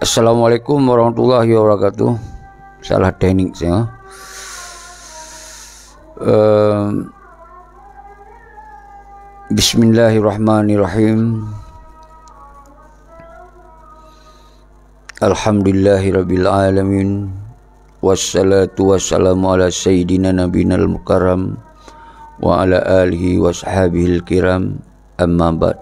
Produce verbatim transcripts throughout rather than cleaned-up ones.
Assalamualaikum warahmatullahi wabarakatuh. Salah teknik saya. Ehm, Bismillahirrahmanirrahim. Alhamdulillahirabbil alamin. Wassalatu wassalamu ala sayyidina nabiyinal mukarram wa ala alihi washabihil kiram. Amma ba'd.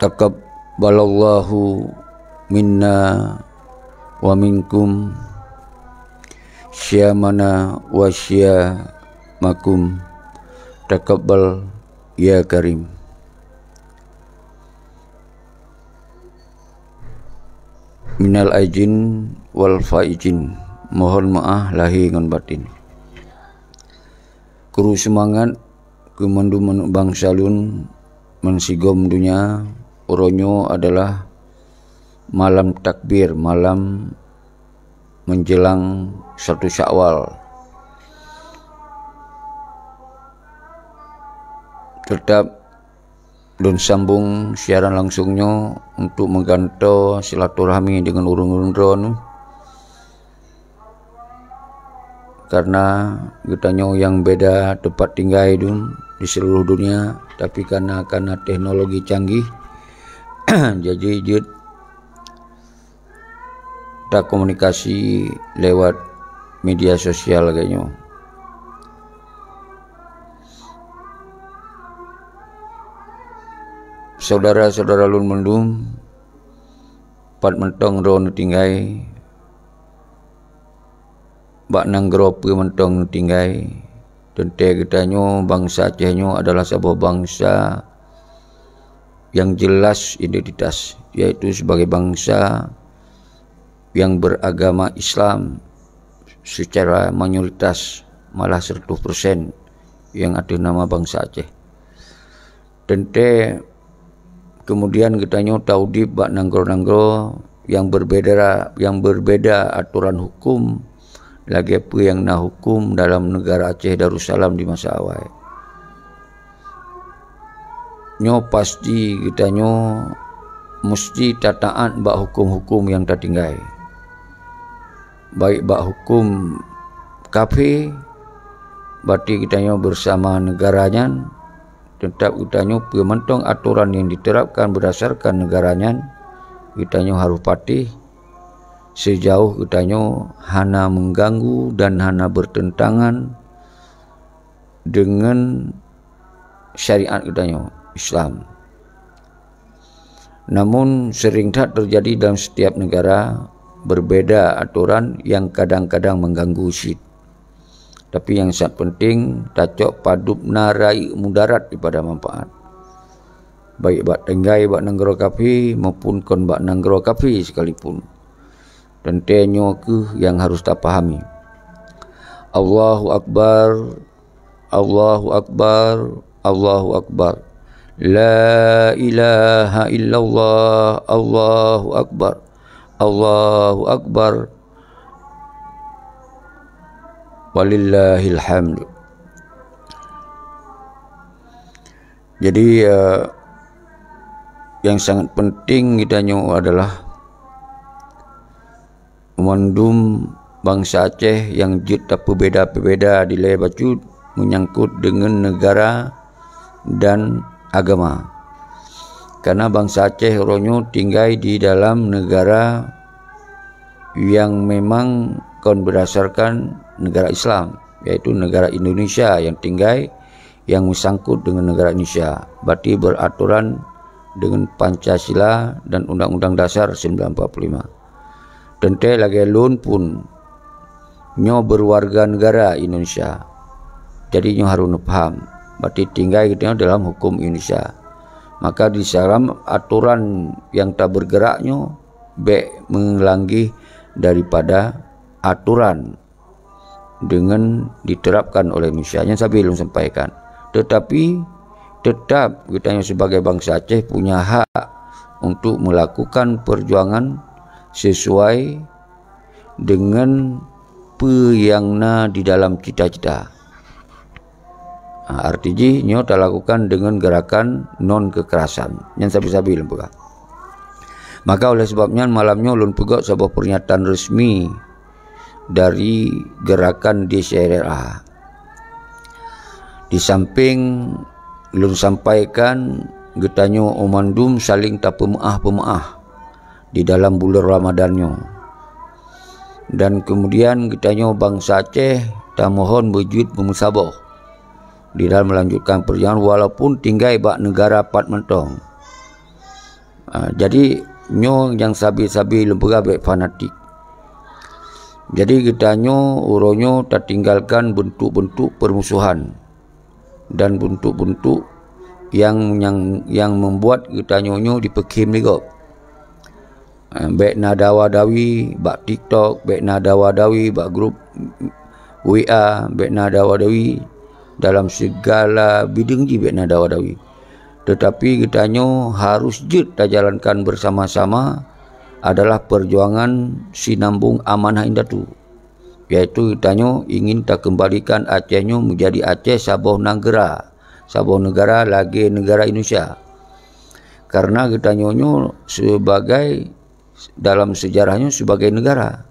Taqabbalallahu minna wa minkum syiyamana wa syiyamakum. Taqabbal ya karim. Minal aidin wal faizin. Mohon maaf lahé ngon batin. Kru seumangat keu mandum aneuk bansa lôn meusigom donya, uroe nyoe adalah malam takbir, malam menjelang satu Syawal. Teutap lôn sambong siaran langsong nyoe untuk meugantoe silaturahmi deungon ureuëng-ureuëng droeneuh. Karena geutanyoe nyang beda teumpat tinggai dum di seluruh dunia, tapi karena, karena teknologi canggih, jadi jeuet takomunikasi lewat media sosial lagée nyoe. Saudara-saudara lôn mandum, pat mantong droeneuh tinggai, bak nanggroe peue mantong neutinggai, teuntée geutanyoe bansa Aceh nyoe adalah saboh bansa yang jelas identitas, yaitu sebagai bansa yang beragama Islam secara mayoritas, malah seratus persen yang ateueh nama bansa Aceh. Teuntée kemudian geutanyoe taudeb bak nanggroe-nanggroe yang berbeda, yang berbeda aturan hukum, lagée peue nyang na hukum dalam negara Aceh Darussalam di masa awai. Nyoe pasti geutanyoe musti tataát bak hukum-hukum nyang tatinggai. Baik bak hukum kafé, berarti geutanyoe bersama negara nyan, teutap geutanyoe peue mantong aturan nyang diterapkan berdasarkan negara nyan, geutanyoe harôh patéh, seujaôh geutanyoe hana mengganggu dan hana bertentangan deungon syariat geutanyoe Islam. Namun, sering that terjadi dalam setiap negara berbeda aturan yang kadang-kadang mengganggu cit. Tapi nyang sangat penting, tacok padub na rayeuk mudarat daripada manfaat. Baik bak tinggai bak nanggroe kafé maupun kon bak nanggroe kafé sekalipun. Teuntée nyoe kheueh nyang harôh tapahami. Allahu Akbar, Allahu Akbar, Allahu Akbar. La ilaha illallah, Allahu Akbar, Allahu Akbar. Walillahil hamd. Jadi, eh, nyang sangat penting geutanyoe adalah mandum bansa Aceh nyang jeuet tapeubeda-peubeda dilée bacut meunyangkot deungon negara dan agama. Karena bansa Aceh uroe nyoe tinggai di dalam negara yang memang kon berdasarkan negara Islam, yaitu negara Indonesia yang tinggai yang meusangkut deungon negara Indonesia, berarti beraturan deungon Pancasila dan Undang-Undang Dasar sembilan empat puluh lima. Teuntée lagée lôn pun nyoe berwarga negara Indonesia. Jadi nyoe harôh neupaham, berarti tinggai geutanyoe dalam hukum Indonesia. Maka di dalam aturan nyang tabergerak nyoe bék meulanggeh daripada aturan deungon diterapkan oleh Indonesia. Nyan sabe lôn sampaikan. Tetapi, tetap geutanyoe sebagai bansa Aceh punya hak untuk melakukan perjuangan sesuai deungon peue nyang na di dalam cita-cita. Ha, arti jih nyoe talakukan deungon gerakan non kekerasan. Nyan sabe-sabe lôn peugah. Maka oleh sebab nyan malam nyoe lôn peugöt saboh pernyataan resmi dari gerakan D C R A. Di samping lôn sampaikan geutanyoe mandum saling tapeumeu'ah-peumeu'ah di dalam buleuen Ramadan nyoe. Dan kemudian geutanyoe bansa Aceh tamohon beujeuet beumeusaboh di dalam melanjutkan peujuangan walaupun tinggai bak neugara pat mantong. Ah, jadi nyoe nyang sabe-sabe lôn peugah bék fanatik. Jadi geutanyoe uroe nyoe tatinggalkan bentuk-bentuk permusuhan dan bentuk-bentuk yang, yang, yang membuat geutanyoe nyoe dipeukhém lé gob. Eh, bék na dawa-dawi bak TikTok, bék na dawa-dawi bak grup W A, bék na dawa-dawi dalam segala bideueng jih bék na dawa-dawi. Tetapi geutanyoe harus jeuet tajalankan bersama-sama adalah perjuangan sinambong amanah indatu, yaitu geutanyoe ingin takeumbalikan Aceh nyoe menjadi Aceh saboh nanggeura, saboh neugara lagée neugara Indonesia. Karena geutanyoe nyoe sebagai, dalam sejarah nyoe sebagai neugara.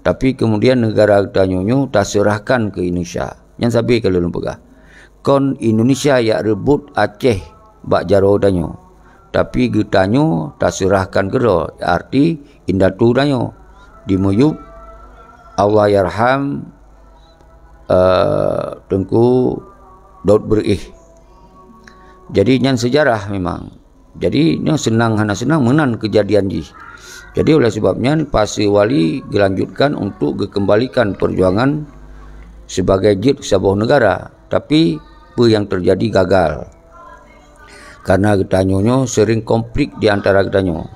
Tapi kemudian neugara geutanyoe nyoe taseurahkan keu Indonesia. Nyan sabe ka lôn peugah. Kon Indonesia jak reubot Aceh bak jaroe tanyoe. Tapi geutanyoe taseurahkan keudroe, arti indatu tanyoe. Di miyueb Allahyarham, eh, Teungku Daud Beureih. Jadi nyan sejarah memang. Jadi nyoe seunang hana seunang meunan keujadian jih. Jadi oleh sebab nyan Paseue Wali geulanjutkan untuk geukeumbalikan peujuangan sebagai jeuet saboh neugara. Tapi peue nyang teujadi gagal. Karena geutanyoe nyoe seuring konflik di antara geutanyoe.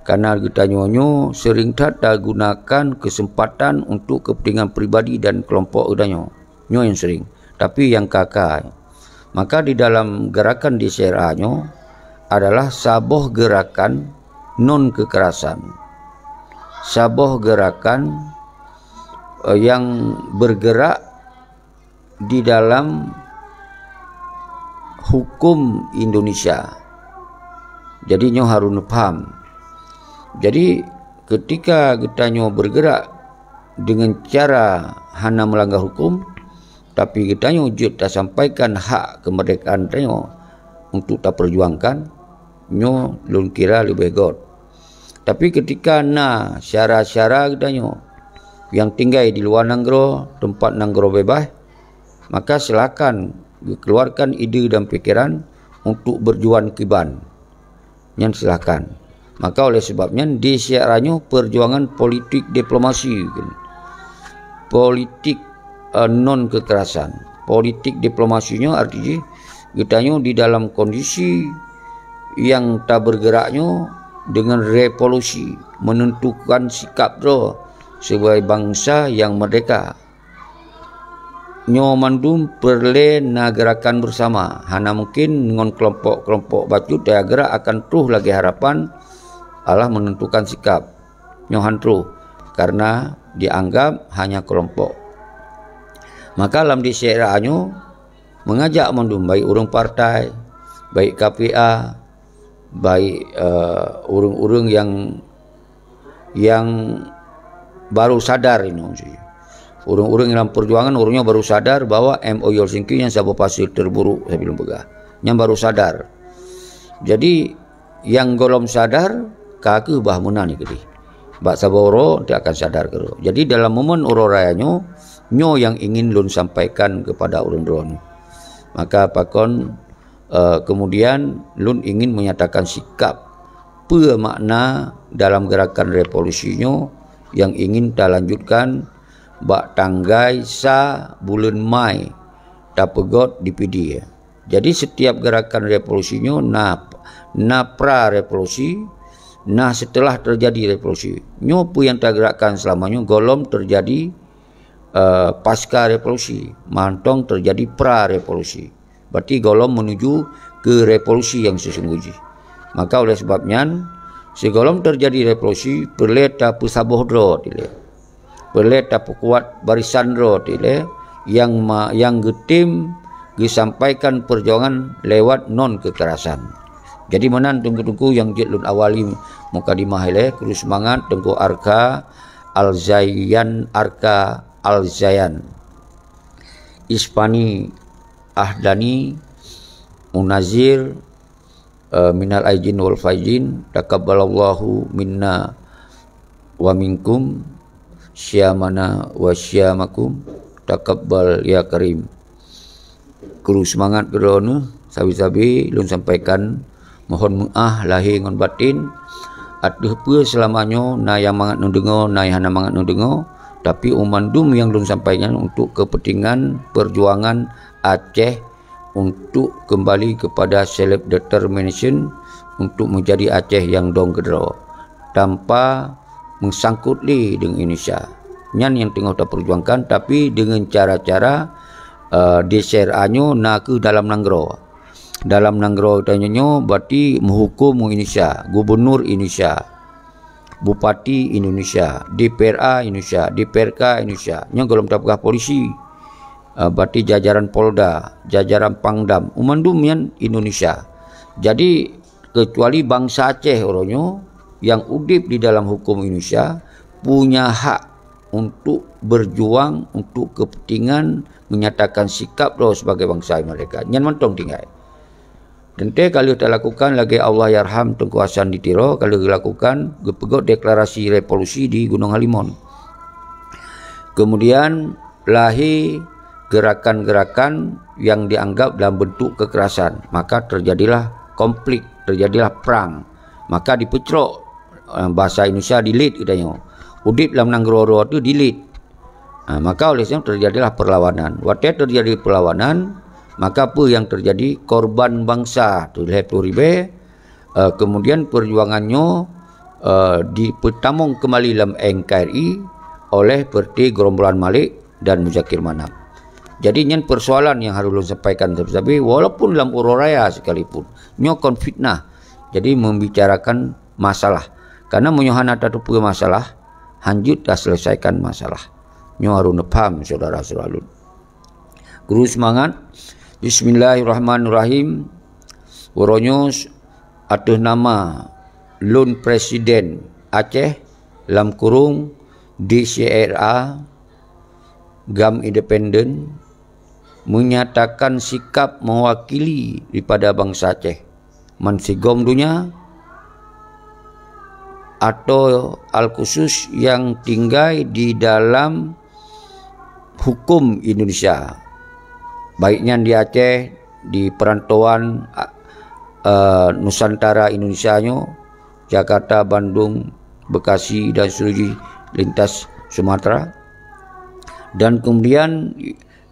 Karena geutanyoe nyoe seuring that tagunakan keuseumpatan untuk keupeuntengan pribadi dan keulompok geutanyoe. Nyoe nyang seuring. Tapi nyang ka-ka. Maka di dalam gerakan D C R A nyoe adalah saboh gerakan non kekerasan. Saboh gerakan, eh, yang bergerak di dalam hukum Indonesia. Jadi nyoe harus neupaham. Jadi ketika geutanyoe bergerak dengan cara hana melanggar hukum, tapi geutanyoe jeuet tasampaikan hak keumeurdekaan tanyoe untuk tapeujuangkan, nyoe lôn kira leubeh göt. Tapi ketika na syedara-syedara geutanyoe nyang tinggai di luwa nanggroe, teumpat nanggroe beubaih, maka silakan geukeuluarkan ide dan pikeran untuk beujuang kiban. Nyan silakan. Maka oleh sebab nyan di syedara nyoe peujuangan politik diplomasi, politik, eh, non kekerasan. Politik diplomasi nyoe arti jih geutanyoe di dalam kondisi nyang tabergerak nyoe dengan revolusi, menentukan sikap droe sebagai bangsa yang merdeka. Nyoe mandum peureulée na geurakan beusama. Hana mungkin ngon keulompok-keulompok bacut teugerak akan troh lagée harapan Allah menentukan sikap. Nyoe han troh, karena dianggap hanya keulompok. Maka lam di syedara nyoe meungajak mandum, baik ureuëng partai, baik K P A, baik, eh, ureuëng-ureuëng nyang, nyang baru sadar inoe. Ureuëng-ureuëng lam peujuangan, ureuëng nyoe baru sadar bahwa M O U Helsinki nyan saboh paseue terburuk, sabe lôn peugah. Nyan baru sadar. Jadi nyang gohlom sadar, ka kheueh bah meunan keudeh. Bak saboh uroe teuh akan sadar keudroe. Jadi dalam momen uroe raya nyoe, nyoe nyang ingin lôn sampaikan keupada ureuëng droeneueh. Maka pakon, eh, kemudian lôn ingin menyatakan sikap peue makna dalam geurakan revolusi nyoe nyang ingin talanjutkan bak tanggai sa buleuen Mai tapeugöt di Pidie. Jadi setiap geurakan revolusi nyoe na, na pra revolusi, na setelah terjadi revolusi. Nyoe peue nyang tageurakkan seulama nyoe gohlom terjadi, eh, pasca revolusi, mantong terjadi pra revolusi. Berarti gohlom menuju ke revolusi nyang sesungguh jih. Maka oleh sebab nyan, sigohlom terjadi revolusi, peureulée tapeusaboh droe dilée. Peureulée tapeukuat barisan droe teuh lé nyang ma-, nyang geutem geusampaikan peujuangan lewat non keukerasan. Jadi meunan teungku-teungku nyang jeuet lôn awali mukadimah ilée, kru seumangat Teungku Arka Al-Zayan, Arka Al-Zayan. Ispani Ahdani Munazir, eh, minal aidin wal faizin, takabbalallahu minna wa minkum, syamana wa syamakum, takabbal ya karim. Kru seumangat keudroe neuh, sabe-sabe lôn sampaikan mohon meuah lahé ngon batin, ateueh peue seulama nyoe na nyang mangat neudeungoe, na nyang hana mangat neudeungoe, tapi u mandum nyang lôn sampaikan untuk kepentingan perjuangan Aceh untuk kembali kepada self determination untuk menjadi Aceh nyang dong keudroe tanpa meusangkot lé deungon Indonesia. Nyan nyang teungoh tapeujuangkan, tapi deungon cara-cara, eh, di C R A nyoe na kheueh dalam nanggroe. Dalam nanggroe tanyoe nyoe berarti meuhuköm Indonesia, gubunur Indonesia, bupati Indonesia, D P R A Indonesia, D P R K Indonesia. Nyoe gohlom tapeugah polisi. Ah, berarti jajaran Polda, jajaran Pangdam, u mandum nyan Indonesia. Jadi, kecuali bansa Aceh uroe nyoe nyang udeb di dalam huköm Indonesia punya hak untuk berjuang untuk kepentingan menyatakan sikap droe sebagai bansa merdeka. Nyan mantong tinggai. Teuntée ka lheueh talakukan lagée Allahyarham Teungku Hasan di Tiro ka lheueh geulakukan, geupeugot deklarasi revolusi di Gunong Halimon. Kemudian lahé gerakan-gerakan yang dianggap dalam bentuk kekerasan, maka terjadilah konflik, terjadilah perang. Maka dipeucrok, eh, bahasa Indonesia dilit geutanyoe. Udeb lam nanggroe droe teuh dilit. Ha, maka oleh sebab terjadilah perlawanan. Watée terjadi perlawanan, maka peue nyang terjadi? Korban bansa teuh lhée ploh ribée, eh, kemudian perjuangan nyoe, eh, dipeutamong kembali lam N K R I oleh seperti gerombolan Malik dan Muzakir Manaf. Jadi nyan persoalan nyang harôh lôn sampaikan sabe-sabe, walaupun lam uroe raya sekalipun. Nyoe kon fitnah. Jadi membicarakan masalah. Karena meunyoe hana tateupeue masalah, hanjeuet taselesaikan masalah. Nyoe harôh neupham syedara-syedara lôn. Kru seumangat. Bismillahirrahmanirrahim. Uroe nyoe ateueh nama lôn Presiden Aceh lam kurung D C R A GAM Independen menyatakan sikap mewakili daripada bansa Aceh. Mansigom donya atau al-khusus yang tinggai di dalam hukum Indonesia, baik nyan di Aceh, di perantauan, eh, Nusantara Indonesia nyoe, Jakarta, Bandung, Bekasi dan seluruh lintas Sumatera, dan kemudian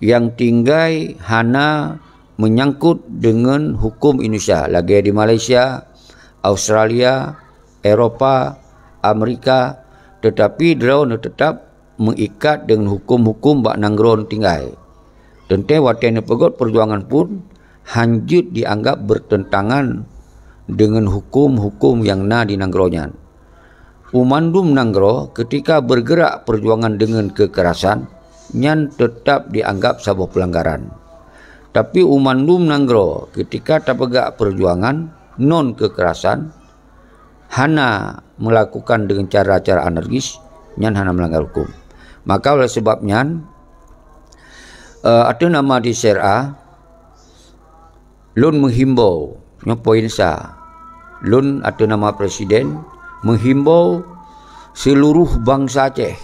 yang tinggai hana menyangkut dengan hukum Indonesia, lagée di Malaysia, Australia, Eropa, Amerika, tetapi droeneuh tetap meuikat dengan hukum-hukum bak nanggroe tinggai. Teuntée watée neupeugot perjuangan pun hanjeuet dianggap bertentangan dengan hukum-hukum yang na di nanggroe nyan. U mandum nanggroe ketika bergerak perjuangan dengan kekerasan, nyan tetap dianggap saboh pelanggaran. Tapi u mandum nanggroe ketika tapeugah perjuangan non kekerasan, hana melakukan dengan cara-cara anarkis, nyan hana melanggar hukum. Maka oleh sebab nyan, eh, ateueh nama D C R A, lôn menghimbau, nyoe poin sa, lôn ateueh nama Presiden menghimbau seluruh bansa Aceh,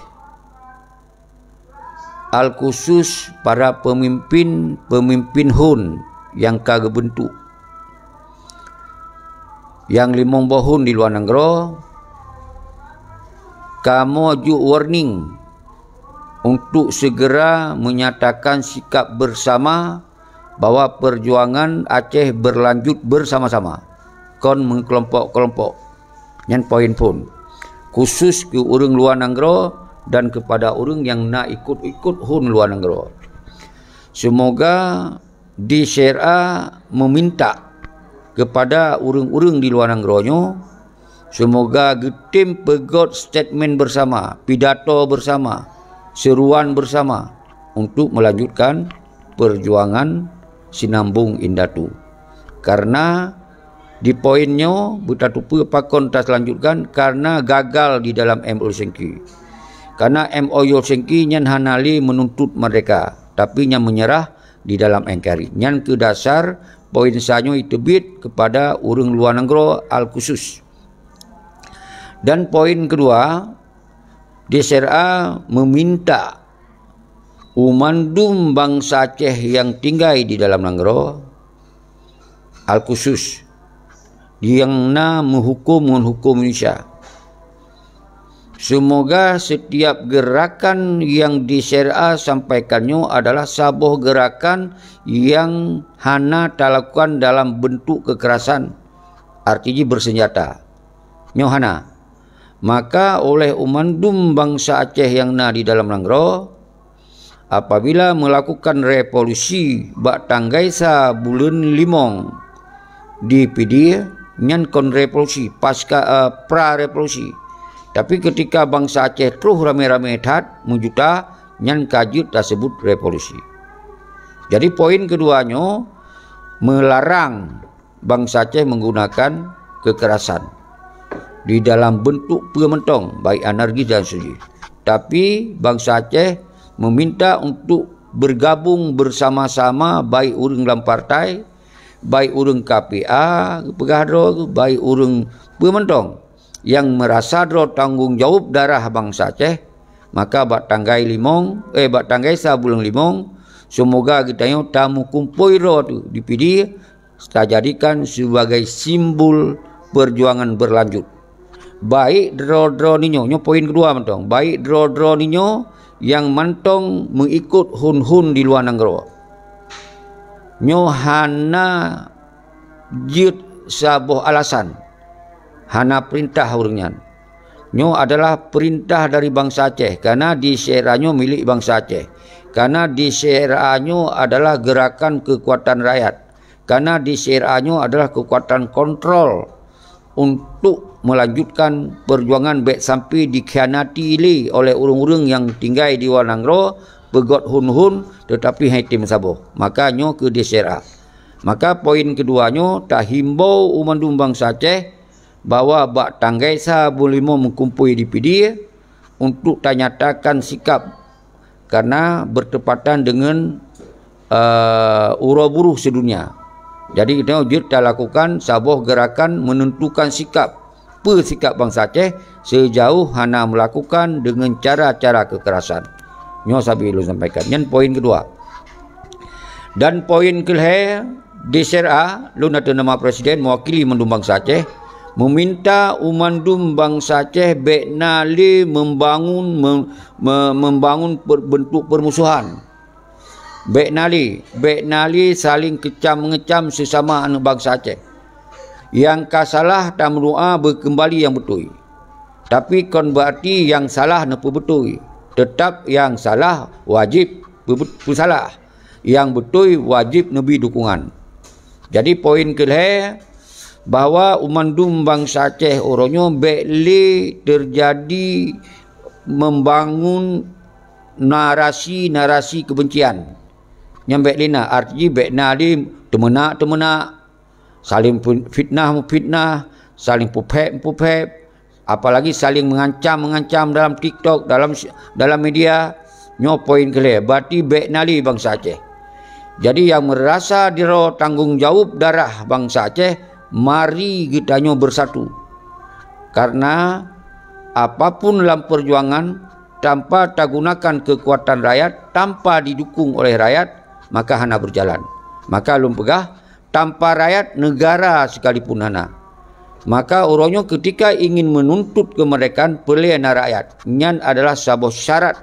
al-khusus para pemimpin-pemimpin hon nyang ka geubeuntuk, nyang limong boh hon di luwa nanggroe, kamoe jok warning untuk segera menyatakan sikap bersama bahwa perjuangan Aceh berlanjut bersama-sama, kon meukelompok-kelompok. Nyan poin phon, khusus keu ureuëng luwa nanggroe dan kepada ureuëng nyang na ikot-ikot hon luwa nanggroe. Semoga D C R A meminta kepada ureuëng-ureuëng di luwa nanggroe nyoe, semoga geutem peugét statement bersama, pidato bersama, seruan bersama untuk melanjutkan perjuangan sinambong indatu. Karena di poin nyoe beutatupeue pakon taselanjutkan, karena gagal di dalam M O U Helsinki. Karena M O U Helsinki nyan hana lé menuntut merdeka, tapi nyan menyerah di dalam N K R I. Nyan keuh dasar poin sa nyoe jiteubiet kepada ureuëng luwa nanggroe al-khusus. Dan poin keudua, D C R A meminta u mandum bansa Aceh nyang tinggai di dalam nanggroe, al-khusus nyang na meuhuköm ngon huköm Indonesia. Semoga setiap gerakan nyang D C R A sampaikan nyoe adalah saboh gerakan nyang hana talakukan dalam bentuk kekerasan, arti jih bersenjata. Nyoe hana. Maka oleh u mandum bansa Aceh nyang na di dalam nanggroe, apabila melakukan revolusi bak tanggai sa buleuen limong di Pidie, nyan kon revolusi, pasca, eh, pra revolusi. Tapi ketika bansa Aceh troh ramé-ramé that, meujuta, nyan ka jeuet taseubut revolusi. Jadi poin keudua nyoe, melarang bansa Aceh menggunakan kekerasan di dalam bentuk peue mantong, baik anarkis dan sebagainya. Tapi bansa Aceh meminta untuk bergabung bersama-sama, baik ureuëng lam partai, baik ureuëng K P A geupeugah droe, baik ureuëng peue mantong nyang merasa droe tanggong jaweueb darah bansa Aceh, maka bak tanggai limong, eh, bak tanggai sa buleuen limong, semoga geutanyoe tameukumpôi droe teuh di Pidie, tajadikan sebagai simbol perjuangan berlanjut. Baik droe-droe ninyoe, nyoe poin keudua mantong, baik droe-droe ninyoe nyang mantong meuikot hun-hun di luwa nanggroe. Nyoe hana jeuet saboh alasan, hana peurintah ureuëng nyan. Nyoe adalah peurintah dari bansa Aceh, karena D C R A nyoe milék bansa Aceh. Karena D C R A nyoe adalah gerakan keukuatan rakyat. Karena D C R A nyoe adalah keukuatan kontrol untuk melanjutkan perjuangan, bék sampai dikhianati lé oleh ureuëng-ureuëng nyang tinggai di luwa nanggroe, peugöt hun-hun, teutapi han tem saboh. Maka nyoe keuh D C R A. Maka poin keudua nyoe tahimbau u mandum bansa Aceh bahwa bak tanggai sa buleuen limong meukumpôi di Pidie untuk tanyatakan sikap, karena bertepatan dengan, eh, uroe buruh sedunia. Jadi, geutanyoe jeuet talakukan saboh gerakan menentukan sikap, peue sikap bansa Aceh sejauh hana melakukan dengan cara-cara kekerasan. Nyoe sabe lôn sampaikan. Nyan poin keudua. Dan poin keulhèe, D C R A, lôn ateueh nama Presiden mewakili mandum bansa Aceh, meminta u mandum bansa Aceh bék na lé membangun, me-, me-, membangun per-, bentuk permusuhan. Bék na lé, bék na lé saléng keucam-mengeucam sesama aneuk bansa Aceh. Nyang ka salah tameudoa beukeumbali nyang beutôi. Tapi kon beuarti nyang salah neupeubeutôi. Teutap nyang salah wajéb peubeu-, peusalah. Nyang beutôi wajéb neubi dukungan. Jadi poin keulhèe, bahwa u mandum bansa Aceh uroe nyoe bék lé teujadi membangun narasi-narasi keubencian. Nyan bék lé na, arti jih bék na lé teumeunak-teumeunak, saléng pu-, fitnah-meufitnah, saléng puphép-puphép, apalagi saléng mengancam-mengancam dalam TikTok, dalam, dalam media. Nyoe poin keulhèe, berarti bék na lé bansa Aceh. Jadi nyang meurasa droe tanggong jaweueb darah bansa Aceh, mari geutanyoe beusatu. Karena apapun lam peujuangan, tanpa tagunakan keukuatan rakyat, tanpa didukung oleh rakyat, maka hana beujalan. Maka lôn peugah, tanpa rakyat, negara sekalipun hana. Maka uroe nyoe keutika ingin meununtut keumeurdekaan, peureulée na rakyat. Nyan adalah saboh syarat,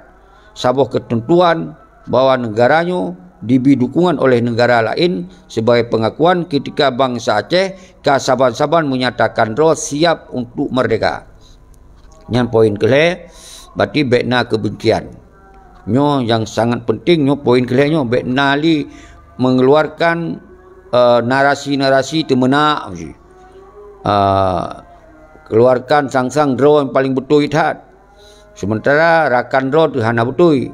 saboh keuteuntuan bahwa negara nyoe dibi dukungan oleh negara laén, sebagai peungakuan keutika bansa Aceh ka saban-saban meunyatakan droe siap untuk meurdeka. Nyan poin keulhée, berarti bék na keubencian. Nyoe nyang sangat penting, nyoe poin keulhée nyoe, bék na lé mengeluarkan, eh, narasi-narasi teumeunak, eh, keluarkan sang-sang droe nyang paleng beutôi that. Sementara rakan droe teuh hana beutôi,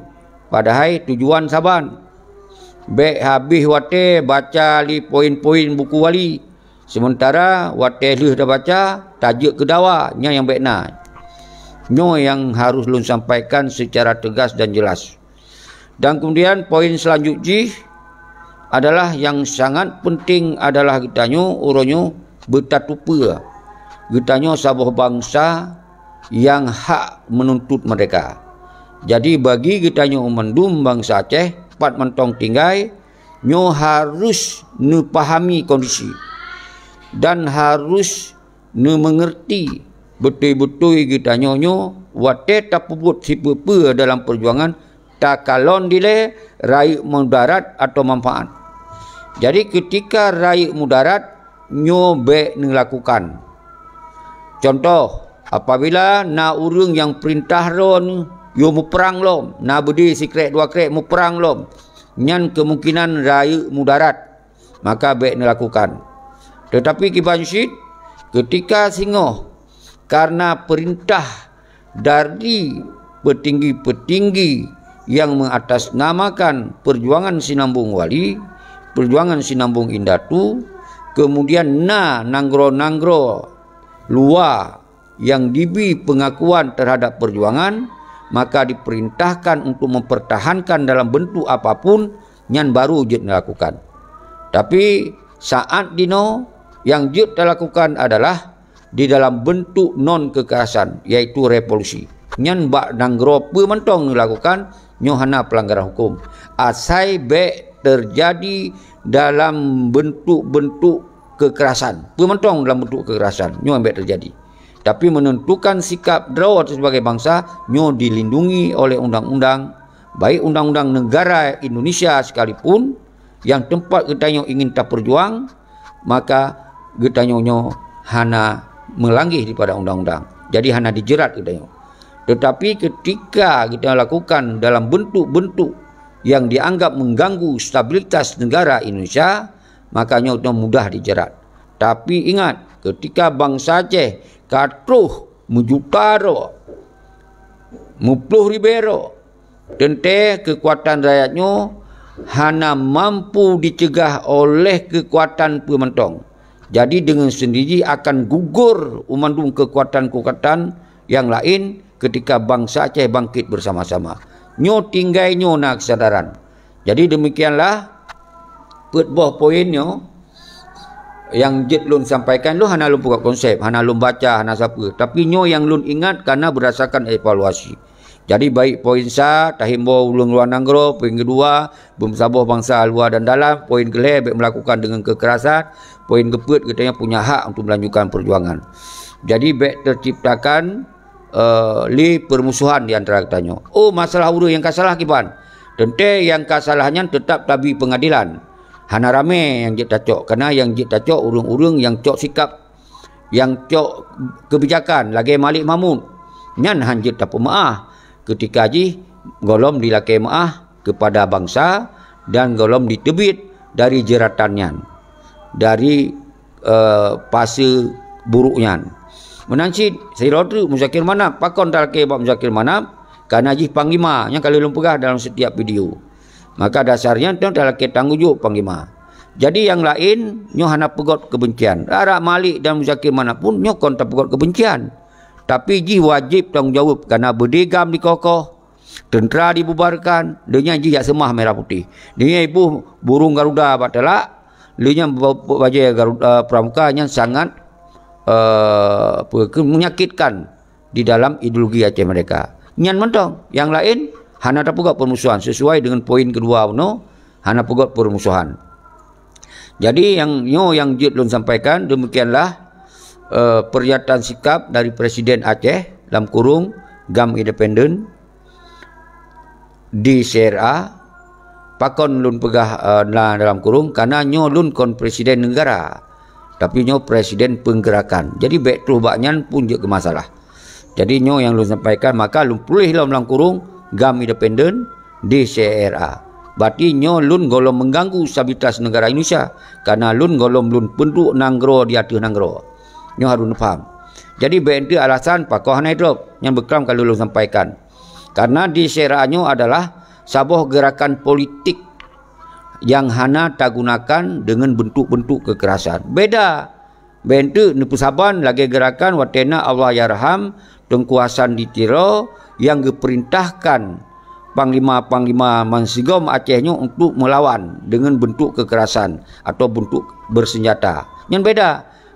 padahai tujuan saban. Bék habéh watée baca lé poin-poin buku wali, sementara watée lheueh tabaca, tajeuet keu dawa, nyan nyang bék na. Nyoe nyang harôh lôn sampaikan seucara teugas dan jeulaih. Dan keumudian poin seulanjut jih adalah nyang sangat peunténg adalah geutanyoe uroe nyoe beutateupeue geutanyoe saboh bansa nyang hak meununtut meurdéhka. Jadi bagi geutanyoe mandum bansa Aceh pat mantong tinggai, nyoe harôh neupahami kondisi dan harôh neumeungeurti beutôi-beutôi geutanyoe nyoe watée tapeubuet sipeue-peue dalam peujuangan takalon dilée rayeuk mudarat atawa manfaat. Jadi keutika rayeuk mudarat nyoe bék neulakukan. Cuntoh, apabila na ureuëng nyang peurintah droeneuh yue muprang lom, na beudé sikrék dua krék muprang lom, nyan keumungkinan rayeuk mudarat, maka bék neulakukan. Teutapi kiban cit, keutika singoh kareuna peurintah dari peutinggi-peutinggi nyang meuatasnamakan peujuangan sinambong wali, peujuangan sinambong indatu, keumudian na nanggroe-nanggroe luwa nyang jibi peungakuan teuhadap peujuangan, maka dipeurintahkan untuk mempertahankan dalam beuntuk apapun, nyan baru jeuet neulakukan. Tapi saát jinoe nyang jeuet talakukan adalah di dalam beuntuk non keukerasan, yaitu revolusi. Nyan bak nanggroe peue mantong neulakukan, nyoe hana peulanggaran huköm. Asai bék teujadi dalam beuntuk-beuntuk keukerasan. Peue mantong dalam beuntuk keukerasan, nyoe bék teujadi. Tapi meunentukan sikap droe seubagai bansa, nyoe dilindungi oleh undang-undang, baik undang-undang negara Indonesia sekalipun, nyang teumpat geutanyoe ingin tapeujuang, maka geutanyoe nyoe hana meulanggeh daripada undang-undang. Jadi hana dijeurat geutanyoe. Teutapi keutika geutanyoe lakukan dalam beuntuk-beuntuk nyang dianggap mengganggu stabilitas negara Indonesia, maka nyoe mudah dijeurat. Tapi ingat, keutika bansa Aceh ka troh meujuta droe, meuploh ribée droe, teuntée keukuatan rakyat nyoe hana mampu jiceugah oleh keukuatan peue mantong. Jadi deungon sendiri akan gugur u mandum keukuatan-keukuatan nyang laén keutika bansa Aceh bangkét beusama-sama. Nyoe tinggai nyoe na keusadaran. Jadi demikianlah peuet boh poin nyoe nyang jeuet lôn sampaikan. Lôn hana lôn peugah konsep, hana lôn baca, hana sapeue. Tapi nyoe nyang lôn ingat kareuna beurdasarkan evaluasi. Jadi baik poin sa, tahimbau ureuëng luwa nanggroe, poin keudua, beumeusaboh bansa luwa dan dalam, poin keulhée bék meulakukan deungon keukerasan, poin keupeuet geutanyoe punya hak untuk melanjutkan peujuangan. Jadi bék teuciptakan eh, lé peurmusohan di antara geutanyoe. Oh, masalah ureuëng nyang ka salah kiban. Teuntée nyang ka salah nyan teutab tabi peungadilan. Hana ramé nyang jeuet tacok, kareuna nyang jeuet tacok ureuëng-ureuëng nyang cok sikap, nyang cok keubijakan lagée Malik Mahmud. Nyan hana jeuet tapeumeuáh keutika jih gohlom dilakée meuáh keupada bansa dan gohlom jiteubiet dari jeuratan nyan, dari eh, pase buruk nyan. Meunan cit sidroe treuk Muzakir Manaf. Pakon talakée bak Muzakir Manaf? Kareuna jih panglima nyang ka lheueh lôn peugah dalam setiap video. Maka dasar nyan teuh talakée tanggong jaweueb panglima. Jadi nyang laén nyoe hana peugét keubencian. Rara Malik dan Muzakir Manaf pun nyoe kon tapeugét keubencian. Tapi jih wajéb tanggong jaweueb kareuna beudé GAM dikoh-koh, teuntra dibubarkan, lheueh nyan jih jak seumah merah putéh. Lheueh nyan jiboh burung garuda bak teulak, lheueh nyan ba-, bajée garuda, eh, pramuka nyan sangat, eh, apa, ke-, menyakitkan di dalam ideologi Aceh Merdeka. Nyan mantong, nyang laén hana tapeugét peurmusohan sesuai deungon poin keudua bunoe, hana peugét peurmusohan. Jadi nyang nyoe nyang jeuet lôn sampaikan, demikianlah, eh, pernyataan sikap dari Presiden Aceh, lam kurung, GAM Independen, di C R A. Pakon lôn peugah, eh, na dalam kurung, kareuna nyoe lôn kon presiden negara, tapi nyoe presiden peunggerakan. Jadi bék troh bak nyan pun jeuet keu masalah. Jadi nyoe nyang lôn sampaikan, maka lôn tuléh lom lam kurung GAM Independen di C R A. Berarti nyoe lôn gohlom mengganggu stabilitas negara Indonesia, kareuna lôn gohlom lôn peuduek nanggroe di ateueh nanggroe. Nyoe harôh neupaham. Jadi, bèk eunteuk alasan pakon hana idrop. Nyan beuklam ka lôn sampaikan. Karena di Syirah nyoe adalah saboh geurakan politik nyang hana tagunakan deungon beuntuk-beuntuk keukerasan. Beda. Bèk eunteuk neupeusaban lagèe geurakan watèe na Allahyarham Teungku Hasan di Tiro nyang geupeurintahkan panglima-panglima bansigom Aceh nyoe untuk meulawan deungon beuntuk keukerasan atau beuntuk bersenjata. Nyan beda.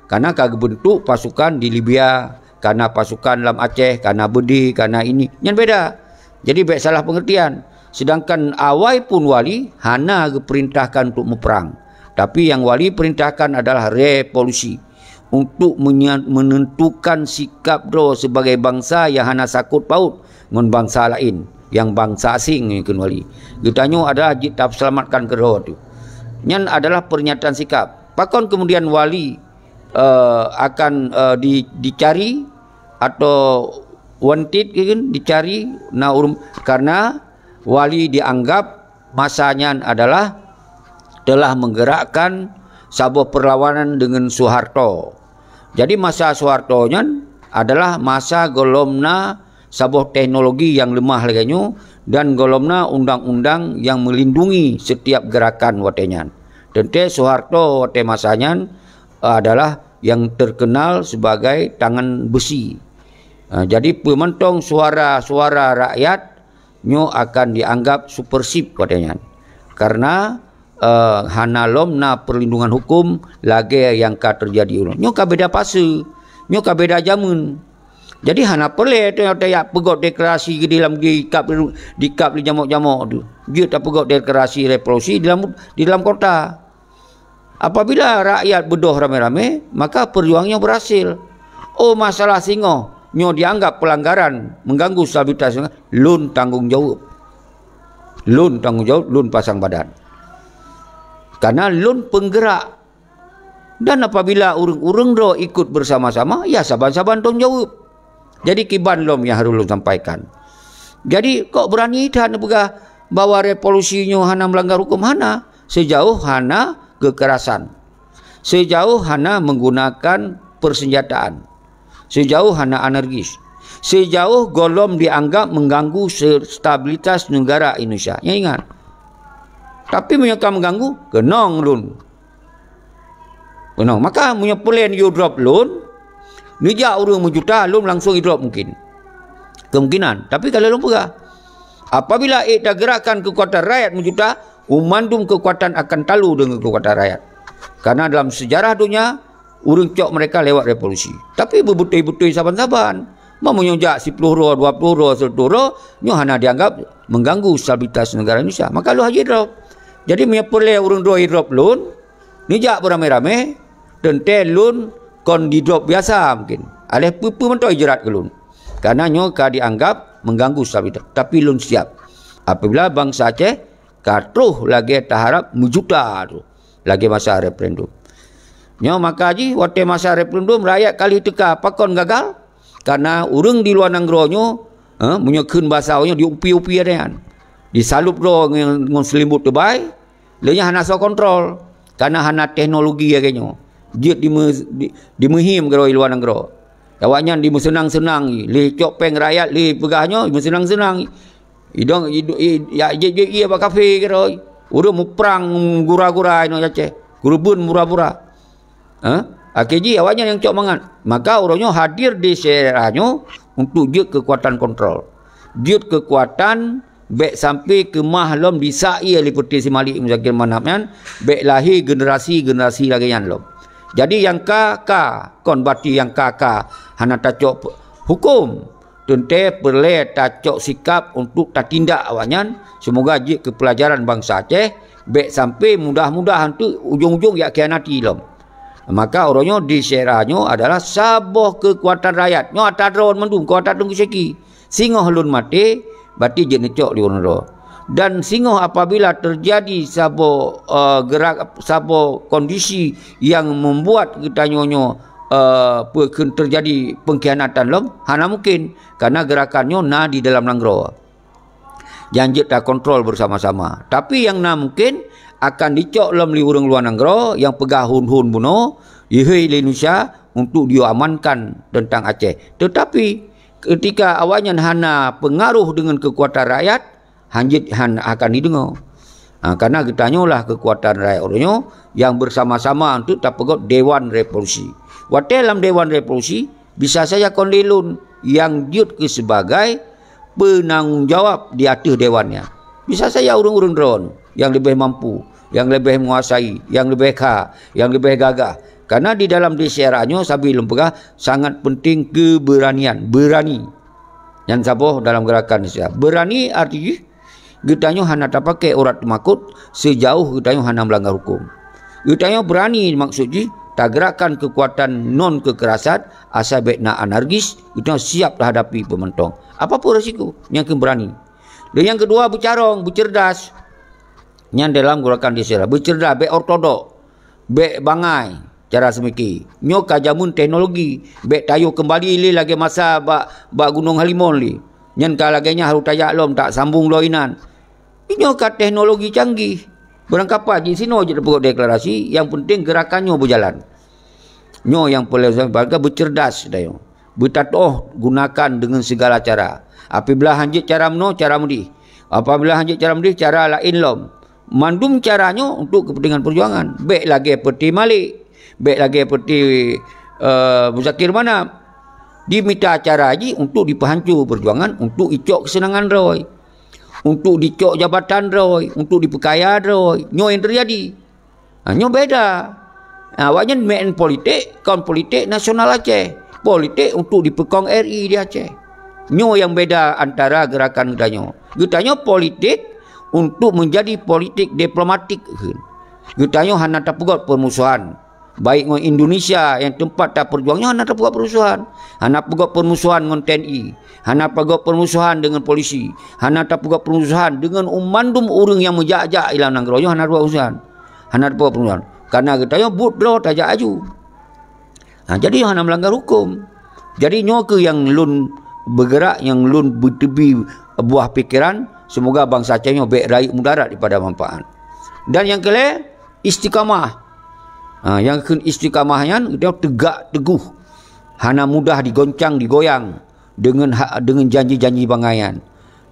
Karena ka geubeuntuk pasukan di Libya, ka na pasukan lam Aceh, ka na beudé, ka na ini. Nyan beda. Jadi, bèk salah pengertian. Sedangkan awai pun wali hana geupeurintahkan untuk muprang. Tapi nyang wali peurintahkan adalah revolusi. Untuk menya-, menentukan sikap droe sebagai bansa nyang hana sakot paut ngon bansa laén, nyang bansa asing ngon wali. Geutanyoe adalah jeuet taseulamatkan keudroe teuh. Nyan adalah pernyataan sikap. Pakon kemudian wali, eh, akan, eh, di-, dicari atau wanted, kan, dicari na ureueng, karena wali dianggap masa nyan adalah telah menggerakkan saboh perlawanan deungon Soeharto. Jadi, masa Soeharto nyan adalah masa gohlom na saboh teknologi nyang leumah lagèe nyoe dan gohlom na undang-undang nyang melindungi setiap gerakan watèe nyan. Teuntèe Soeharto watèe masa nyan adalah nyang terkenal sebagai tangan besi. Ha, jadi, peumantong suara-suara rakyat nyoe akan dianggap subversif watèe nyan. Karena, eh, hana lom na perlindungan hukum lagèe nyang ka teujadi uroe nyoe. Nyoe ka beda fase, nyoe ka beda jameun. Jadi, hana peureulèe teuh tajak peugöt deklarasi di lam, di kab, di kab di jamok-jamok tu. Jeuet tapeugöt deklarasi revolusi di lam, di lam kota. Apabila rakyat beudôh ramé-ramé, maka peujuangan nyoe berhasil. Oh, masalah singoh nyoe dianggap pelanggaran, mengganggu stabilitas, lôn tanggong jaweueb. Lôn tanggong jaweueb, lôn pasang badan. Karena lôn penggerak. Dan apabila ureueng-ureueng droe ikut bersama-sama, ya saban-saban tanggong jaweueb. Jadi kiban lom nyang harôh lôn sampaikan. Jadi kok beurani that neupeugah bahwa revolusi nyoe hana meulanggar huköm? Hana. Seujaôh hana keukerasan. Seujaôh hana meunggunakan peusenjataan. Seujaôh hana anarkis. Seujaôh gohlom dianggap meuganggu se-, stabilitas neugara Indonesia. Nyan ingat. Tapi meunyoe ka meuganggu, keunong lôn. Beunong. Maka meunyoe peureulèe neuyue drop lôn, neujak ureueng meujuta, lôn langsong idrop mungkin. Kemungkinan. Tapi ka lôn peugah, apabila ék tageurakkan keukuatan rakyat meujuta, mandum keukuatan akan talu deungon keukuatan rakyat. Karena dalam sejarah donya, ureueng cok mereka lewat revolusi. Tapi beubeutôi-beutôi saban-saban. Meunyoe jak siploh droe, dua ploh droe, seratus droe, nyoe hana dianggap mengganggu stabilitas negara Indonesia. Maka lôn hana idrop. Jadi, meunyoe peureulèe ureueng droe idrop lôn, neujak beuramé-ramé, teuntèe lôn kon didrop biasa mungkin. Aléh peue-peue mantong jeurat keu lôn. Karena nyoe ka dianggap mengganggu stabilitas. Tapi lôn siap. Apabila bansa Aceh ka troh lagèe taharap meujuta tu, lagèe masa referendum. Nyoe maka jih, watèe masa referendum, rakyat ka lheueh teuka, pakon gagal? Karena ureueng di luwa nanggroe nyoe, eh, meunyoe kheun basa nyoe, diupi-upi ada nyan. Disalup droe ngon, ngon seulimbot teubai, lé nyan hana soe kontrol. Karena hana teknologi lagèe nyoe. Jeuet dime-, di-, dimeuhiem keudroe di luwa nanggroe. Awaknyan dimeuseunang-seunang, lé cok péng rakyat, lé peugah nyoe, dimeuseunang-seunang. Idong, idu-, i-, ya, jeuet, jeuet, iya bak kafé keudroe. Ureueng muprang gura-gura inoe Aceh. Keureubeuen bura-bura. Ha? Akhé jih awaknyan nyang cok mangat. Maka uroe nyoe hadir di syèra nyoe untuk jeuet keukuatan kontrol. Jeuet keukuatan bèk sampai keumah lom disak ié lé Peuté Si Malik Muzakir Manaf nyan, bèk lahé generasi-generasi lagèe nyan lom. Jadi nyang ka, ka, kon bati nyang ka, ka hana tacok pe-, huköm. Teuntèe peureulèe tacok sikap untuk tatindak awaknyan, seumoga jeuet keu peulajaran bansa Aceh, bèk sampai mudah-mudahan teuk ujong-ujong jak khianati lom. Maka uroe nyoe di syèra nyoe adalah saboh keukuatan rakyat. Nyoe atra droe mandum, keukuatan Teungku Syeki. Singoh lôn maté, bati jeuet neucok lé ureueng droe. Dan singoh apabila teujadi saboh, eh, gerak, saboh kondisi nyang membuat geutanyoe nyoe, eh, peue kheun teujadi pengkhianatan lom, hana mungkin. Karena gerakan nyoe na di dalam nanggroe. Nyang jeuet takontrol bersama-sama. Tapi nyang na mungkin akan dicok lom lé ureueng luwa nanggroe nyang peugah hon-hon bunoe, ihôi lé Indonesia, untuk diamankan tentang Aceh. Tetapi, ketika awaknyan hana pengaruh dengan kekuatan rakyat, hanjeuet han akan dideungoe. Ha, karena geutanyoe lah kekuatan rakyat uroe nyoe nyang bersama-sama untuk tapeugöt Dewan Revolusi. Watèe lam Dewan Revolusi, bisa saja kon lé lôn nyang jeuet keu sebagai penanggung jawab di ateueh dewan nyan. Bisa saja ureuëng-ureuëng droeneuh nyang leubeh mampu, nyang leubeh menguasai, nyang leubeh kha, nyang leubeh gagah. Karena di dalam syiar nyoe sabe lôn peugah sangat penting keberanian, berani. Nyan saboh dalam gerakan Indonesia. Berani arti jih, geutanyoe hana tapaké urat teumakot seujaoh geutanyoe hana meulanggar huköm. Geutanyoe berani maksud jih, tagerakkan keukuatan non keukerasan, asai bék na anarkis, geutanyoe siap tahadapi peumantong. Apapun resiko, nyang keuh berani. Dan nyang keudua, beucarông, beuceurdas. Nyan dalam gerakan Indonesia. Beuceurdas, bék ortodok. Bék bangai cara seumiki. Nyoe ka jameun teknologi. Bék tayue keumbali lé lagée masa bak, bak Gunong Halimon lé. Nyan ka lagée nyan harôh tajak lom, tak sambung lom inan. Nyoe ka teknologi canggih. Beurangkapat jih sinoe jeuet peugot deklarasi, nyang penting gerakan nyoe beujalan. Nyoe nyang peureulée beucerdas tanyoe. Beutatoh gunakan deungon sigala cara. Apabila hanjeuet cara meunoe, cara meudeh. Apabila hanjeuet cara meudeh, cara laén lom. Mandum cara nyoe untuk kepentingan perjuangan. Bék lagée peuti Malik, bék lagée peuti, eh, Muzakir Manaf. Dimita cara jih untuk dipeuhanco perjuangan, untuk icok keuseunangan droe, untuk dicok jabatan droe, untuk dipeukaya droe. Nyoe nyang teujadi. Ha, nyoe beda. Ha, awaknyan main politik, kon politik nasional Aceh. Politik untuk dipeukong R I di Aceh. Nyoe nyang beda antara gerakan geutanyoe. Geutanyoe politik untuk menjadi politik diplomatik kheun. Geutanyoe hana tapeugot permusuhan, baik ngon Indonesia nyang teumpat tapeujuang nyoe, hana tapeugot permusuhan. Hana peugot permusuhan ngon T N I, hana peugot permusuhan deungon polisi, hana tapeugot permusuhan deungon mandum ureuëng nyang meujak-jak i lam nanggroe nyoe, hana tapeugot permusuhan. Hana tapeugot permusuhan. Karena geutanyoe buet droe tajak aju. Ha, jadi hana meulanggar huköm. Jadi nyoe keuh nyang lôn beugerak, nyang lôn beuteubi buah pikeran, seumoga bansa Aceh nyoe bék rayeuk mudarat daripada manfaat. Dan nyang keulhée, istiqamah. Ha, nyang kheun istiqamah nyan, geutanyoe teugak teuguh. Hana mudah digoncang, digoyang deungon ha-, deungon janji-janji bangai nyan.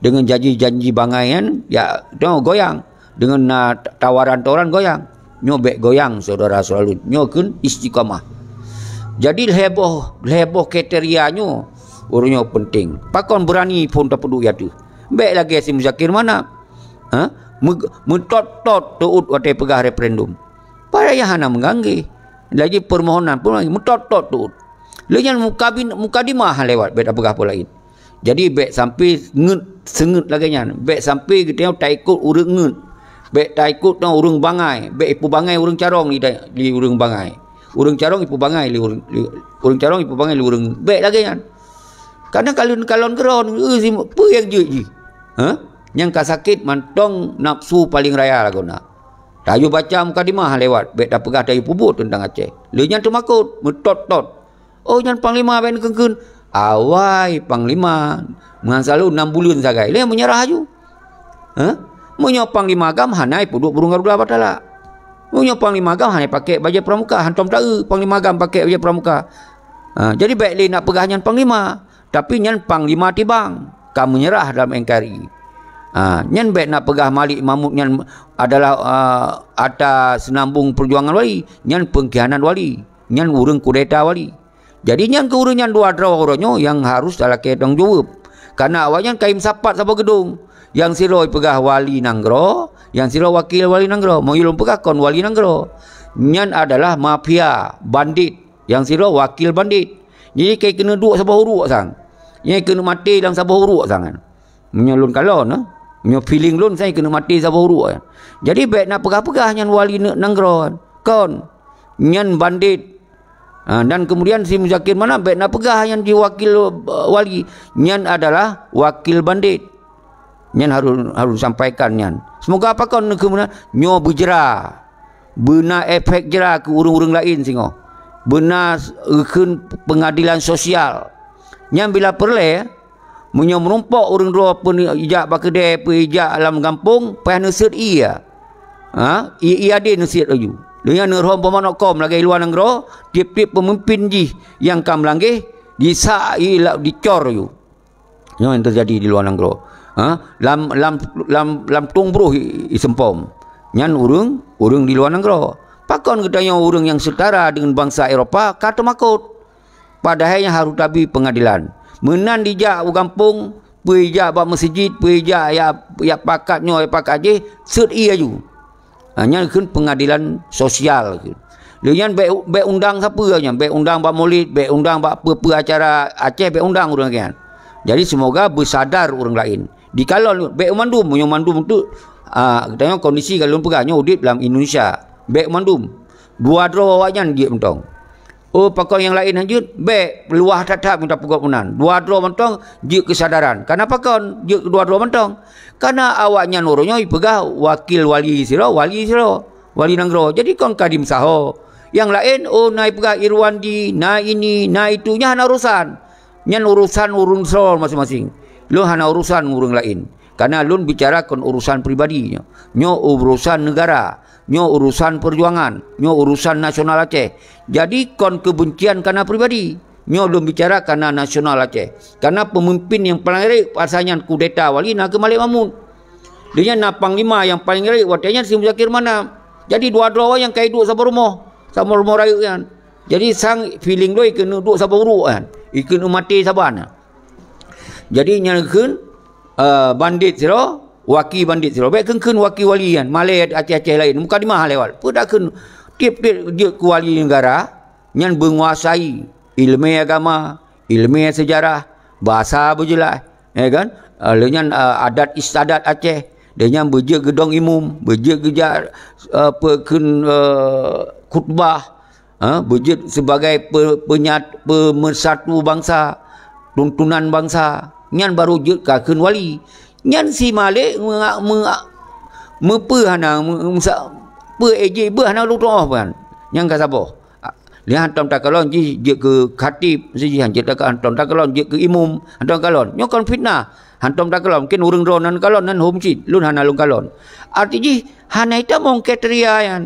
Deungon janji-janji bangai nyan, ya, geutanyoe goyang. Deungon na tawaran-tawaran goyang. Nyoe bék goyang, syedara-syedara lôn. Nyoe kheun istiqamah. Jadi, lhée boh, lhée boh kriteria nyoe, ureuëng nyoe penting. Pakon beurani phon tapeuduek ateueh. Bék lagée si Muzakir Manaf. Ha? Meu-, meutot-tot teuôt watée peugah referendum. Padahai hana meuganggeh. Lagi permohonan pun lagi meutot-tot teuôt. Lé nyan mukabin-, mukadimah lewat, bék tapeugah peue laén. Jadi, bék sampai ngeut, seungeut lagée nyan. Bék sampai geutanyoe taikot ureuëng ngeut. Bék taikot ngon ureuëng bangai. Bék ipeubangai ureuëng carông di, di ureuëng bangai. Ureuëng carông ipeubangai lé ureuëng, lé, ureuëng carông ipeubangai lé ureuëng. Bék lagée nyan. Kadang kalon-kalon keudroe, eh, si, peue nyang jeuet jih? Ha? Nyang ka sakét mantong nafsu paléng raya lagoena. Tayue baca mukadimah lewat, bék tapeugah tayue peubuet teuntang Aceh. Lé nyan teumakot, meutot-tot. Oh, nyan panglima bék neukheun-kheun. Awai panglima, meuhan salo nam buleuen sagai. Lé meunyeurah aju. Hah? Meunyoe panglima GAM hana ipeuduek burông Garuda Batara. Meunyoe panglima GAM hana ipakék bajée pramuka, hantom taeu panglima GAM pakék bajée pramuka. Ha, jadi bék lé nak peugah nyan panglima, tapi nyan panglima tibang, ka meunyeurah dalam N K R I. Ha, nyan bék nak peugah Malik Mahmud nyan adalah, ah, ata seunambong peujuangan wali, nyan peungkhianat wali, nyan ureuëng kudeta wali. Jadi, nyang keu ureuëng nyan dua droe uroe nyoe nyang harôh talakée tanggung jaweueb. Kareuna awaknyan ka imeusapat saboh geudong. Nyang sidroe ipeugah wali nanggroe, nyang sidroe wakil wali nanggroe. Meunyoe lôn peugah kon wali nanggroe. Nyan adalah mafia, bandit. Nyang sidroe wakil bandit. Jadi, ka ikeuneuk duek saboh uruek sang. Nyang ikeuneuk maté lam saboh uruek sang nyan. Meunyoe lôn kalon, eh, meunyoe feeling lôn, sang ikeuneuk maté saboh uruek. Jadi, bék nak peugah-peugah nyan wali neuk nanggroe. Kon. Nyan bandit. Ha, dan kemudian si Muzakir Manaf bék nak peugah nyan jih wakil, eh, wali. Nyan adalah wakil bandit. Nyan harôh, harôh sampaikan nyan. Seumoga pakon neukheun meunan, nyoe beujra. Beuna efek jra keu ureuëng-ureuëng laén singoh. Beuna s-, kheun peungadilan sosial. Nyan bila peureulée, meunyoe meurumpok ureuëng droe peuijak bak keudée, peuijak lam gampông, payah neuseuet ié. Ha? Ié, ié adé neuseuet laju. Lheueh nyan neuroh peumanö kôm lagèe luwa nanggroe, tiep-tiep peumimpin jih nyang ka meulangeh, jisa-, ila-, dicor yu. Nyoe nyang teujadi di luwa nanggroe. Ha? Lam, lam, lam, lam tueng broh i, iseumpom. Nyan ureuëng, ureuëng di luwa nanggroe. Pakon geutanyoe ureuëng nyang seutara deungon bansa Eropa ka teumakot? Padahai nyan harôh tabi peungadilan. Meunan dijak u gampông, peue ijak bak meuseujid, peue ijak ya, ya pakat nyoe, ya pakat jih, seuet ié aju. Ha, nyan kheun peungadilan sosial kheun. Lheueh nyan bèk, bèk undang sapeue nyan, bèk undang bak Maulid, bèk undang bak peue-peue acara Aceh, bèk undang ureuëng nyan. Jadi, seumoga beusadar ureuëng laén. Dikalon bèk mandum, meunyoe mandum tu, ah, geutanyoe kondisi ka lôn peugah nyoe udép lam Indonesia. Bèk mandum. Dua droe awaknyan jeuet mantong. Oh, pakon nyang laén han jeuet? Bèk, luwah that-that mita peugöt meunan. Dua droe mantong jeuet keusadaran. Kana pakon jeuet dua droe mantong? Kana awaknyan uroe nyoe ipeugah wakil wali sidroe, wali sidroe, wali nanggroe. Jadi kon ka dimeusaho. Nyang laén, oh, na ipeugah Irwandi, na ini, na itu, nyan hana urusan. Nyan urusan ureuëng sidroe maséng-maséng. Lôn hana urusan ngon ureuëng laén. Kana lôn bicara kon urusan pribadi nyoe. Nyoe urusan negara. Nyoe urusan peujuangan, nyoe urusan nasional Aceh. Jadi kon keubencian kana pribadi. Nyoe lôn bicara kana nasional Aceh. Kana peumimpin nyang paleng rayeuk masa nyan kudeta wali na kheueh Malik Mahmud. Lheueh nyan na panglima nyang paleng rayeuk watèe nyan si Muzakir Manaf. Jadi dua droe awaknyan ka iduek saboh rumoh, saboh rumoh rayeuk nyan. Jadi sang feeling lôn ikeuneuk duek saboh uruek nyan, ikeuneuk maté saban. Jadi nyan kheun, eh, bandit sidroe, waki bandit sidroe. Bèk kheun-kheun waki wali nyan, malèe Aceh-Aceh laén. Mukadimah lewat. Peue dak kheun tiep-tiep jeuet keu wali negara, nyan beunguasai ileumèe agama, ileumèe seujarah, basa beujeulaih, ya kan? Eh, lheueh nyan, eh, adat istiadat Aceh, lheueh nyan beujeuet geudong imum, beujeuet geujak, eh, peue kheun, eh, khutbah, ha, beujeuet sibagai pe-, peunyat-, peumeursatu bansa, tuntunan bansa, nyan barô jeuet ka kheun wali. Nyan si Malik meunga-, meunga-, meupeue hana, meu-, meusa-, peue ejek beuh hana lôn tuoh ban. Nyan ka saboh. Lheueh hantom takalon jih jeuet keu khatib, sijih han jeuet taka-, hantom takalon jeuet keu imum, hantom kalon. Nyoe kon fitnah. Hantom takalon, mungken ureuëng droe nan kalon nan hom cit, lôn hana lôn kalon. Arti jih hana itamong kriteria nyan.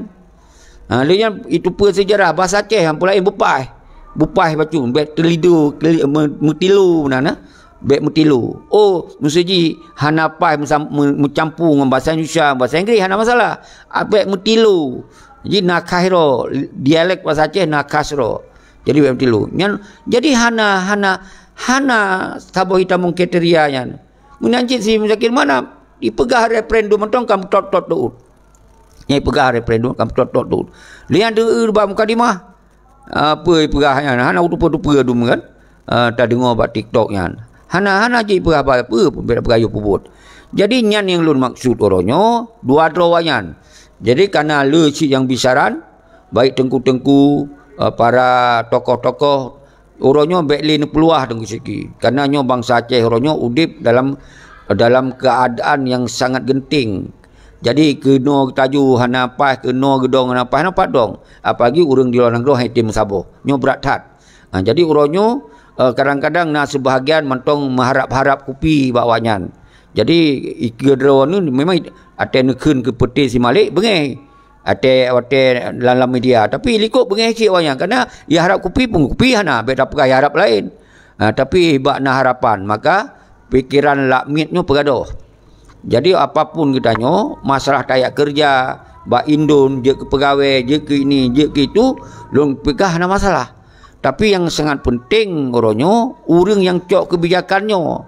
Ha, lheueh nyan itu peue seujarah basa Aceh nyang peulaén beupaih. Beupaih bacut, bèk teulido, keli-, me-, meutilo meunan, eh. Bèk meutilo. Oh, meusijih hana paih meusam-, me-, meucampur ngon basa Indonesia, basa Inggris hana masalah. Ah, bèk meutilo. Jadi na khas droe, dialek basa Aceh na khas droe. Jadi bèk meutilo. Nyan, jadi hana, hana, hana saboh itamong kriteria nyan. Meunan cit si Muzakir Manaf, ipeugah referendum mantong ka meutot-tot teuôt. Nyang ipeugah referendum ka meutot-tot teuôt. Lheueh nyan deuh bak mukadimah, ah, peue ipeugah nyan, hana teupeue-teupeue dum kan? Ah, tadeungoe bak TikTok nyan. Hana, hana jeuet ipeugah ba-, peue pun, bèk peugah yôh peubuet. Jadi nyan nyang lôn maksud uroe nyoe, dua droe awaknyan. Jadi kana le cit nyang bisaran, baik teungku-teungku, ah, para tokoh-tokoh, uroe nyoe bèk lé neupeuluwah Teungku Syedki. Karena nyoe bansa Aceh uroe nyoe udép dalam, dalam keuadaan nyang sangat genting. Jadi keunoe geutaju hana paih, keunoe geudong hana paih, hana pat dong. Apalagi ureuëng di luwa nanggroe han item meusaboh. Nyoe brat that. Ha, jadi uroe nyoe, eh, kadang-kadang na seubahagian mantong meuharab-harab kupi bak awaknyan. Jadi i-, keudroe nyoe memang ateueh neukheun keu peuté si Malik beungèh. Watèe, watèe lam, lam media. Tapi likot beungèh cit awaknyan. Karena ya harab kupi pun kupi hana, bèk tapeugah ya harab laén. Ha, tapi bak na harapan, maka pikeran lak miet nyoe peugadôh. Jadi apapun geutanyoe, masalah tajak keureuja, bak indon, jeuet keu peugawée, jeuet keu ini, jeuet keu itu, lôn peugah hana masalah. Tapi nyang sangat peunteng uroe nyoe, ureuëng nyang cok keubijakan nyoe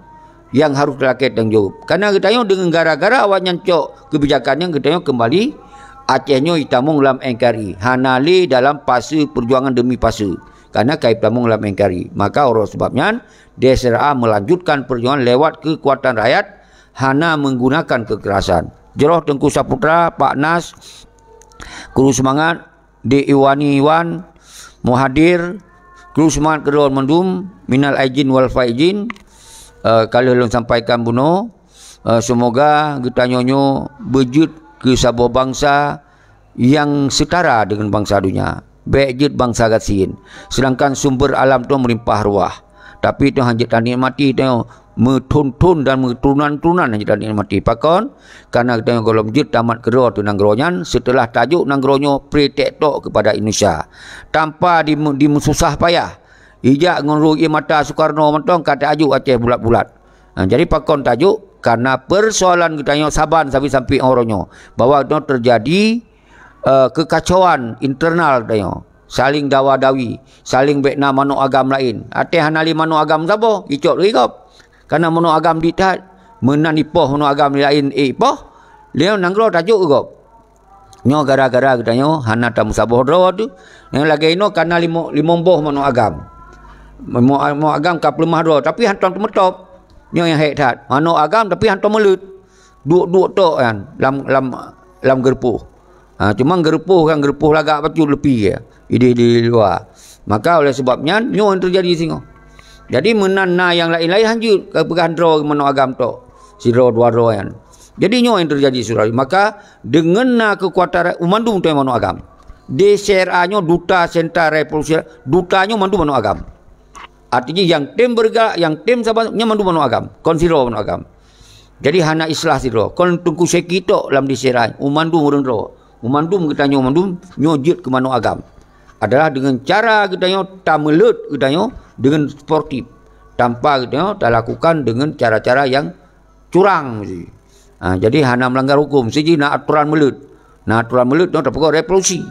nyang harôh teulakée tanggông jaweueb. Karena geutanyoe deungon gara-gara awaknyan cok keubijakan nyan geutanyoe keumbali Aceh nyoe itamong lam N K R I. Hana lé dalam fase peujuangan demi fase. Karena ka itamong lam N K R I. Maka uroe sabab nyan, D S R A melanjutkan peujuangan lewat keukuatan rakyat, hana menggunakan kekerasan. Jroh Teungku Saputra, Pak Nas, kru seumangat, Dek Iwani Iwan, Muhadir, kru seumangat keudroe mandum, minal aidin wal faizin, eh, ka lheueh lôn sampaikan bunoe, eh, seumoga geutanyoe nyoe beujeuet keu saboh bansa nyang seutara deungon bansa donya. Bèk jeuet bansa gasien, seudangkan sumber alam tu meulimpah ruah. Tapi tanyoe hanjeuet tanikmati, tanyoe meuthon-thon dan meuturonan-turonan hanjeuet tanikmati. Pakon? Karena tanyoe gohlom jeuet tamat keudroe teuh nanggroe nyan, seuteulah tajok nanggroe nyoe pré teuh tok keupada Indonesia. Tanpa di, dimeususah payah. Ijak ngon ruh ie mata Soekarno mantong ka tajok Aceh bulat-bulat. Ha, jadi pakon tajok? Karena persoalan geutanyoe saban sabe sampai uroe nyoe, bahwa nyoe teujadi, eh, keukacauan internal tanyoe. Saling dawa-dawi, saling bék na manok agam laén. Até hana lé manok agam saboh, icok lé gob. Karena manok agam di that, meunan ipoh manok agam laén, eh, ipoh, lé nanggroe tajok gob. Nyoe gara-gara geutanyoe hana tameusaboh droe teuh. Nyang lagée inoe kana limong, limong boh manok agam. Manok, manok agam ka peuleumah droe, tapi hantom teumeutop. Nyoe nyang hék that. Manok agam tapi hantom meuleut. Duek-duek tok nyan lam, lam, lam geureupoh. Ha, cuma geureupoh kan geureupoh lagak bacut leupie idéh di luwa. Maka oleh sebab nyan, nyoe nyang teujadi singoh. Jadi meunan na nyang laén-laén hanjeuet ka peugah droe manok agam tok. Sidroe dua droe nyan. Jadi nyoe nyang teujadi, syedara. Maka deungon na keukuatan ra-, mandum tanyoe manok agam. D C R A nyoe duta sentral revolusi, duta nyoe mandum manok agam. Artinya nyang tem beureugalak, nyang tem saban nyan mandum manok agam. Kon sidroe manok agam. Jadi hana islah sidroe. Kon Teungku Syeki tok lam D C R A, mandum ureuëng droe. Mandum geutanyoe mandum nyoe jeuet keu manok agam. Adalah deungon cara geutanyoe tameuleut geutanyoe deungon sportif. Tanpa geutanyoe talakukan deungon cara-cara nyang curang meusti. Ha, jadi hana meulanggar huköm, siji na atoran meuleut. Na atoran meuleut nyoe tapeugot revolusi.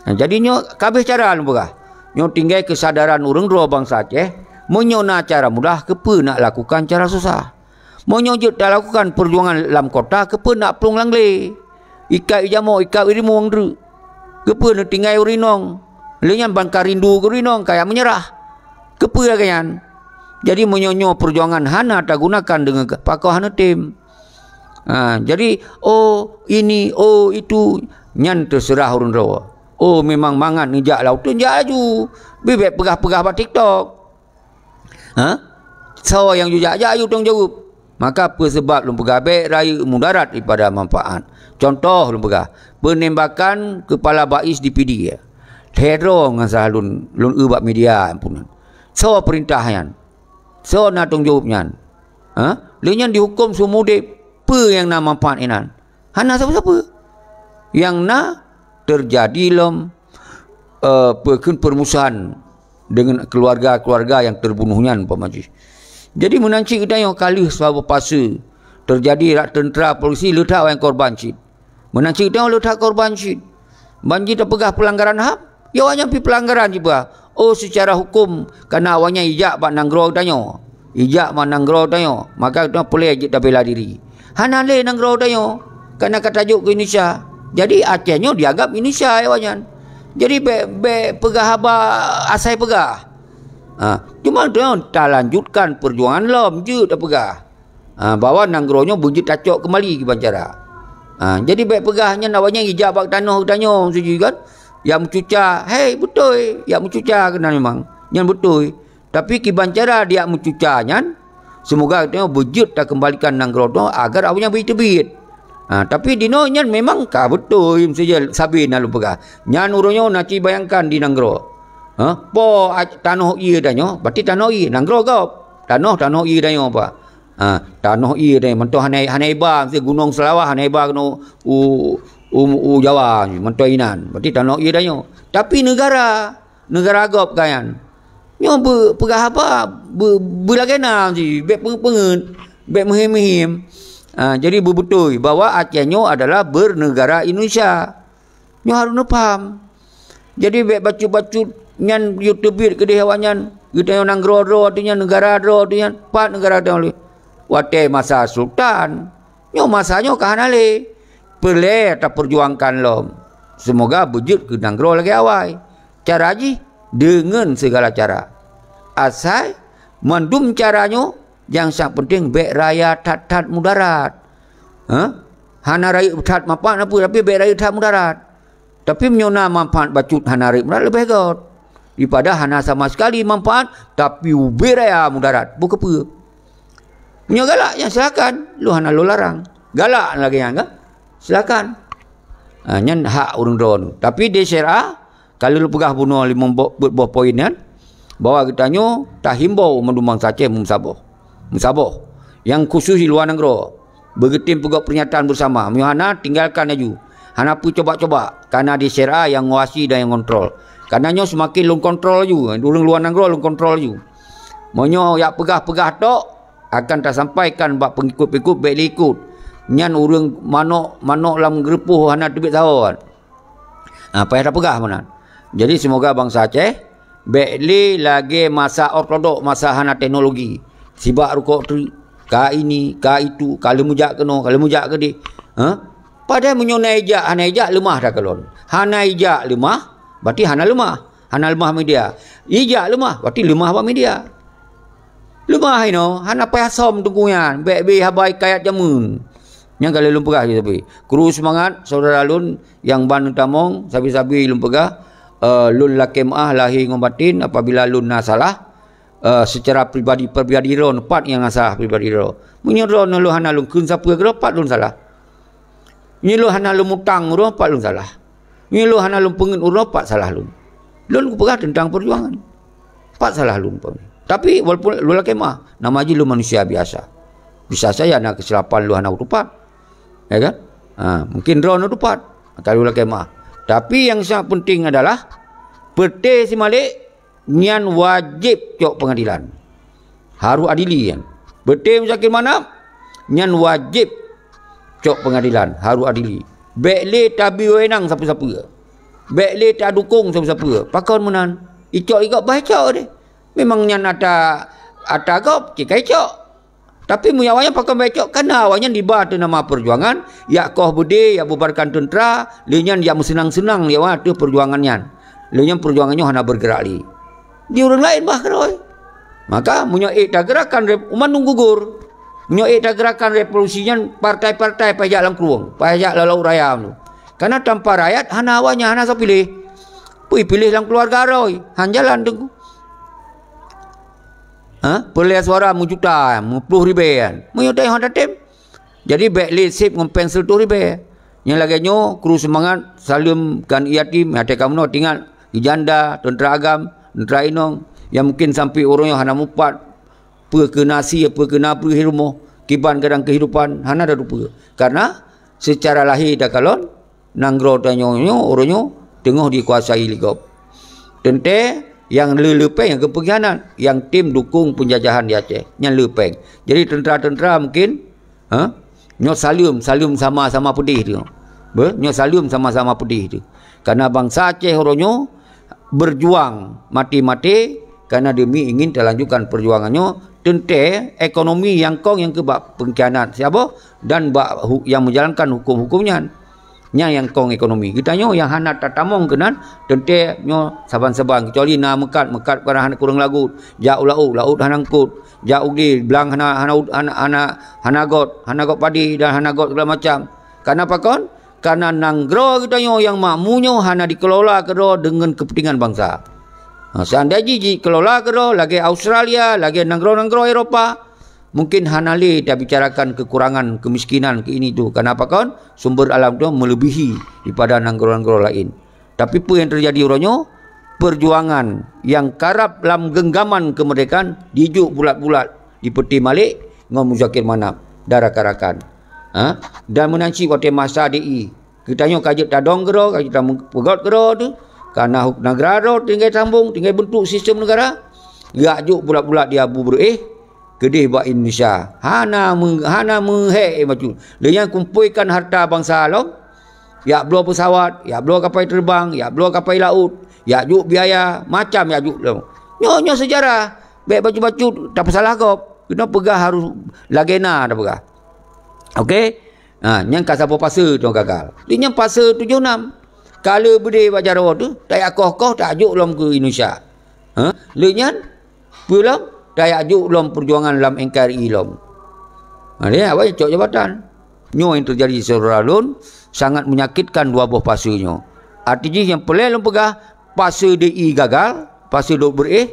Ha, jadi nyoe kabeh cara lôn peugah. Nyoe tinggai keusadaran ureuëng droe bansa Aceh, meunyoe na cara mudah, keupeue nak lakukan cara susah? Meunyoe jeuet talakukan peujuangan lam kota, keupeue nak plueng lam glé? Ikat ijamok, ikat irimueng treuk. Keupeue neutinggai urinong? Lheueh nyan ban ka rindu keu urinong, kaya meunyeurah. Keupeue lagée nyan? Jadi meunyoe nyoe peujuangan hana tagunakan deungon ke-, pakon hana tem. Ha, jadi, oh ini, oh itu, nyan teuseurah ureuëng droe. Oh memang mangat neujak lam uteuen, jak laju. Bibet peugah-peugah bak TikTok. Ha? Soe nyang jijak-jak yue tanggung jaweueb. Maka peue seubab lôn peugah bék rayeuk mudarat daripada manfaat. Contoh lôn peugah, peunembakan keupala bais di Pidie. Lhée droe ngon salah lôn, lôn eu bak media, ampun. Soe peurintah nyan? Soe na tanggung jaweueb nyan? Ha? Lheueh nyan dihuköm seumeuudeb, peue nyang na manfaat inan? Hana sapeue-sapeue. Nyang na teujadi lom, eh, peue kheun, peurmusuhan deungon keuluwarga-keuluwarga nyang teubunoh nyan, umpama jih. Jadi meunan cit geutanyoe ka lheueh saboh fase teujadi rot teuntra polisi, lheueh that awaknyan korban cit. Meunan cit geutanyoe lheueh that korban cit. Ban jih tapeugah peulanggaran ham, ya awaknyan pih peulanggaran jipeugah. Oh, seucara huköm, karena awaknyan ijak bak nanggroe geutanyoe. Ijak bak nanggroe geutanyoe, maka geutanyoe peureulée jeuet tabela diri. Hana lé nanggroe geutanyoe, karena ka tajok keu Indonesia. Jadi Aceh nyoe dianggap Indonesia awaknyan. Jadi bék, bék peugah haba asai peugah. Ha, cuma geutanyoe talanjutkan peujuangan lom jeuet tapeugah. Ha, bahwa nanggroe nyoe beujeuet tacok keumali kiban cara. Ha, jadi bék peugah nyan awaknyan ijak bak tanoh geutanyoe, siji kan. Jak meucuca, hei, beutôi, jak meucuca keunan memang. Nyan beutôi. Tapi kiban cara dijak meucuca nyan, seumoga geutanyoe beujeuet takeumbalikan nanggroe nyoe agar awaknyan beujeuet teubiet. Ha, tapi dinoe nyan memang ka beutôi, meusaja sabe na lôn peugah. Nyan uroe nyoe na ci bayangkan di nanggroe. Ha, po a-, tanoh ié tanyoe, berarti tanoh ié, nanggroe gob. Tanoh, tanoh ié tanyoe, Pak. Ha, tanoh ié deh, mantong hana, hana iba, mesti Gunong Seulawah hana iba keunoe u, u, u Jawa, mantong inan. Berarti tanoh ié tanyoe. Tapi neugara, neugara gob ka nyan. Nyoe beu-, peugah haba, beu-, beulagée na mesti, bék peungeut-peungeut, bék meuhém-meuhém. Ha, jadi beubeutôi bahwa Aceh nyoe adalah beuneugara Indonesia. Nyoe harôh neupaham. Jadi bék bacut-bacut nyan yue teubiet keudeh awaknyan, geutanyoe nanggroe droe ateueh nyan, neugara droe ateueh nyan, pat neugara droe lé. Watée masa sultan, nyoe masa nyoe ka hana lé. Peureulée tapeujuangkan lom. Seumoga beujeuet keu nanggroe lagée awai. Cara jih deungon sigala cara. Asai mandum cara nyoe nyang sang peunteng bék raya that-that mudarat. Ha? Hana rayeuk that manfaat na peue, tapi bék rayeuk that mudarat. Tapi meunyoe na manfaat bacut hana rayeuk mudarat leubeh göt. Daripada hana sama sekali manfaat, tapi ubé raya mudarat. Beu keupeue? Meunyoe galak, ya silakan. Lôn hana lôn larang. Galak lagée nyan kan? Silakan. Ha, nyan hak ureuëng droe. Tapi di syariah, ka lheueh lôn peugah bunoe limong boh, peuet boh poin nyan, bahwa geutanyoe tahimbau mandum bansa Aceh meusaboh. Meusaboh. Nyang khusus di luwa nanggroe. Beugeutem peugot pernyataan beusama. Meunyoe hana, tinggalkan laju. Hana peue coba-coba. Karena di syariah nyang nguasi dan nyang ngontrol. Karena nyoe seumaken lôn kontrol laju. Ureuëng luwa nanggroe lôn kontrol laju. Meunyoe jak peugah-peugah tok, akan tasampaikan bak peungikut-peungikut bék lé ikot. Nyan ureuëng manök, manök lam geureupoh hana teubiet sahoe. Ha, payah tapeugah meunan. Jadi, seumoga bansa Aceh bék lé lagée masa ortodok, masa hana teknologi. Sibak rukok treuk, ka ini, ka itu, ka lheueh meujak keunoe, ka lheueh meujak keudeh. Ha? Padahai meunyoe na ijak, hana ijak, leumah takalon. Hana ijak leumah, berarti hana leumah. Hana leumah media. Ijak leumah, berarti leumah bak media. Leumah inoe, hana payah som teungku nyan. Bék bri haba hikayat jameun. Nyang ka lheueh lôn peugah, sabe. Kru seumangat, syedara lôn nyang ban tamong, sabe-sabe lôn peugah, eh, lôn lakée meu'ah lahé ngon baten apabila lôn na salah, eh, seucara pribadi, pribadi droe, pat nyang na salah pribadi droe. Meunyoe droe lôn hana lôn kheun sapeue keudroe, pat lôn salah. Nyoe lôn hana lôn mutang uroe pat lôn salah. Nyoe lôn hana lôn peungeuet uroe pat salah lôn. Lôn kupeugah teuntang peujuangan. Pat salah lôn pat. Tapi walaupun lôn lakée meu'ah, nama jih lôn manusia biasa. Bisa saja na keusilapan lôn hana kutupat. Ya kan? Ha, mungkin droe na tupat. Ka lôn lakée meu'ah. Tapi nyang sangat penting adalah, peuté si Malik nyan wajéb cok peungadilan. Harôh adili nyan. Peuté Muzakir Manaf nyan wajéb cok peungadilan, harôh adili. Bék lé tabi wewenang sapeue-sapeue. Bék lé tadukong sapeue-sapeue. Pakon meunan? Icok igob bah icok deh. Memang nyan ata, ata gob, cit ka icok. Tapi meunyoe awaknyan pakon bék cok, kana awaknyan diba ateueh nama peujuangan, jak koh beudé, jak bubarkan teuntra, lé nyan jak meuseunang-seunang lé awaknyan ateueh peujuangan nyan. Lé nyan peujuangan nyoe hana beureugerak lé. Di ureuëng laén bah keudroe. Maka, meunyoe ék tagerakan rep-, mandum gugur. Meunyoe ék tagerakan revolusi nyan, partai-partai payah jak lam krueng, payah jak lam laôt raya tu. Karena tanpa rakyat, hana awaknyan, hana soe piléh. Peue piléh lam keuluwarga droe, han jalan teungku. Ha? Peureulee suara meujuta, meuploh ribée nyan. Meunyoe tanyoe hana tem. Jadi, bék lé seb ngon péng sireutoh ribée. Nyang lagée nyoe, kru seumangat, saleuem keu aneuëk yatim, nyang teuka meunoe teuingat, keu janda, teuntra agam, teuntra inong, nyang mungken sampoe uroe nyoe hana mupat, peue keu nasi, peue keu na peue di rumoh, kiban kadang keuhidupan, hana tatupeue. Karena seucara lahé takalon, nanggroe tanyoe nyoe, uroe nyoe teungoh dikuasai lé gob. Teuntée nyang le-le péng nyang keu peungkhianat, nyang tem dukong peunjajahan di Aceh, nyan le péng. Jadi teuntra-teuntra mungken, ha? Nyoe saleuem, saleuem sama-sama peudeh tu. Be? Nyoe saleuem sama-sama peudeh tu. Karena bansa Aceh uroe nyoe berjuang mati-mati karena demi ingin talanjutkan perjuangan nyoe, teuntée ekonomi nyang kong nyang keu bak peungkhianat siaboh dan bak hu-, nyang menjalankan huköm-huköm nyan. Nyan nyang kong ekonomi. Geutanyoe nyang hana tatamong keunan, teuntée nyoe saban-saban, kecuali na meukat, meukat bukan hana kureueng lagot, jak u laôt, laôt hana eungkot, jak u glé, blang hana, hana, hana, hana, hana got, hana got padi dan hana got segala macam. Karena pakon? Karena nanggroe geutanyoe nyang makmu nyoe hana dikelola keudroe deungon keupeuntengan bansa. Ha, seandai jih jikelola keudroe lagée Australia, lagée nanggroe-nanggroe Eropa, mungken hana lé tabicarakan keukurangan, keumiskinan, keu ini tu. Karena pakon? Sumber alam tu meulebihi daripada nanggroe-nanggroe laén. Tapi peue nyang teujadi uroe nyoe? Peujuangan nyang karab lam geunggaman keumeurdekaan dijok bulat-bulat di Peuté Malek ngon Muzakir Manaf dan rakan-rakan. Ha? Dan meunan cit watée masa D I, geutanyoe ka jeuet tadong keudroe, ka jeuet tapeugét keudroe tu, karena huk-, neugara droe tinggai sambong, tinggai beuntuk sistem neugara, geujok bulat-bulat di Abu Beureueh, keudeh bak Indonesia. Hana meu-, hana meuhek bacut. Lé nyan kumpuikan harta bansa lom, jak bloe peusawat, jak bloe kapai teubang, jak bloe kapai laôt, jak jok biaya, macam jak jok lom. Nyoe, nyoe seujarah. Bék bacut-bacut tapeusalah gob. Keunoe peugah harôh lagée na tapeugah. Oke? Ha, nyan ka saboh pase tu gagal. Lé nyan pase tujoh nam. Ka le beudé bak jaroe tu, tajak koh-koh, tajak jok lom keu Indonesia. Ha? Lé nyan, peue lom? Tajak jok lom peujuangan lam N K R I lom. Ha, dia awai cok jabatan. Nyoe nyang teujadi syedara lôn, sangat menyakitkan dua boh pase nyoe. Arti jih nyang peureulée lôn peugah, pase D I gagal, pase Dok Beureueh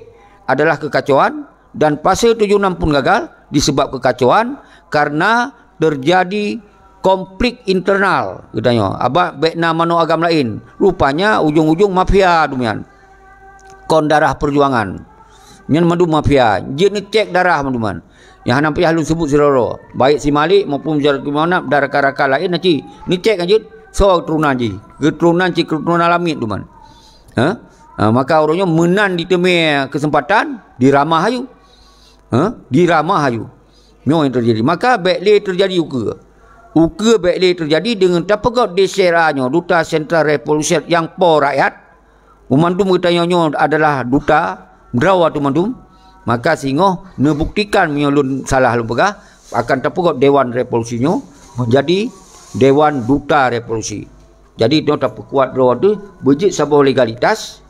adalah kekacauan, dan pase tujoh nam pun gagal disebab kekacauan karena terjadi konflik internal geutanyoe. Abah bék na manoe agam laén. Rupanya ujong-ujong mafia dumian. Kon darah perjuangan. Nyan mandum mafia. Jeuet neucek darah mandum nyan. Nyang hana payah lôn seubut sidroe-droe. Baik si Malik maupun Zarki Maunab dan rakan-rakan laén na cit. Neucek jeuet soe keuturonan jih. Keuturonan cit keuturonan lamiet duman. Ha? Ha, maka ureuëng nyoe meunan diteumé keuseumpatan, diramah ayue. Ha? Diramah ayue. Nyoe nyang teujadi. Maka bék lé teujadi ukeue. Ukeue bék lé teujadi deungon tapeugét di C R A nyoe, Duta Central Revolution nyang po rakyat. Meumandum geutanyoe nyoe adalah duta, droe ateueh mandum. Maka singoh neubuktikan meunyoe lôn salah lôn peugah, akan tapeugét Dewan Revolusi nyoe menjadi Dewan Duta Revolusi. Jadi, nyoe tapeukuat droe teuh beujeuet saboh legalitas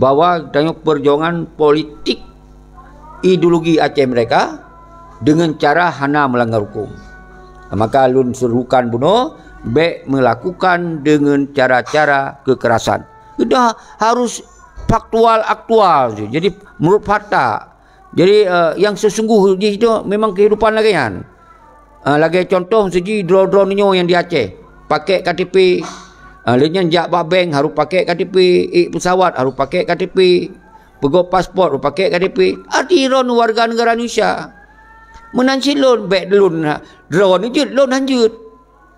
bahwa tanyoe perjuangan politik ideologi Aceh Merdeka dengan cara hana melanggar hukum. Maka lôn serukan bunoe, bék melakukan dengan cara-cara kekerasan. Kita harus faktual aktual je. Jadi, menurut fakta. Jadi, eh, yang sesungguh jih tu memang kehidupan lagée nyan. Ah, lagée contoh, siji droe-droe nyoe nyang di Aceh, pakai K T P. Ah, lheueh nyan jak bak bank harus pakai K T P, ék pesawat harus pakai K T P, peugét paspor harus pakai K T P. Arti droe warga negara Indonesia. Meunan cit lôn, bék lôn, ha, droe jeuet, lôn hanjeuet.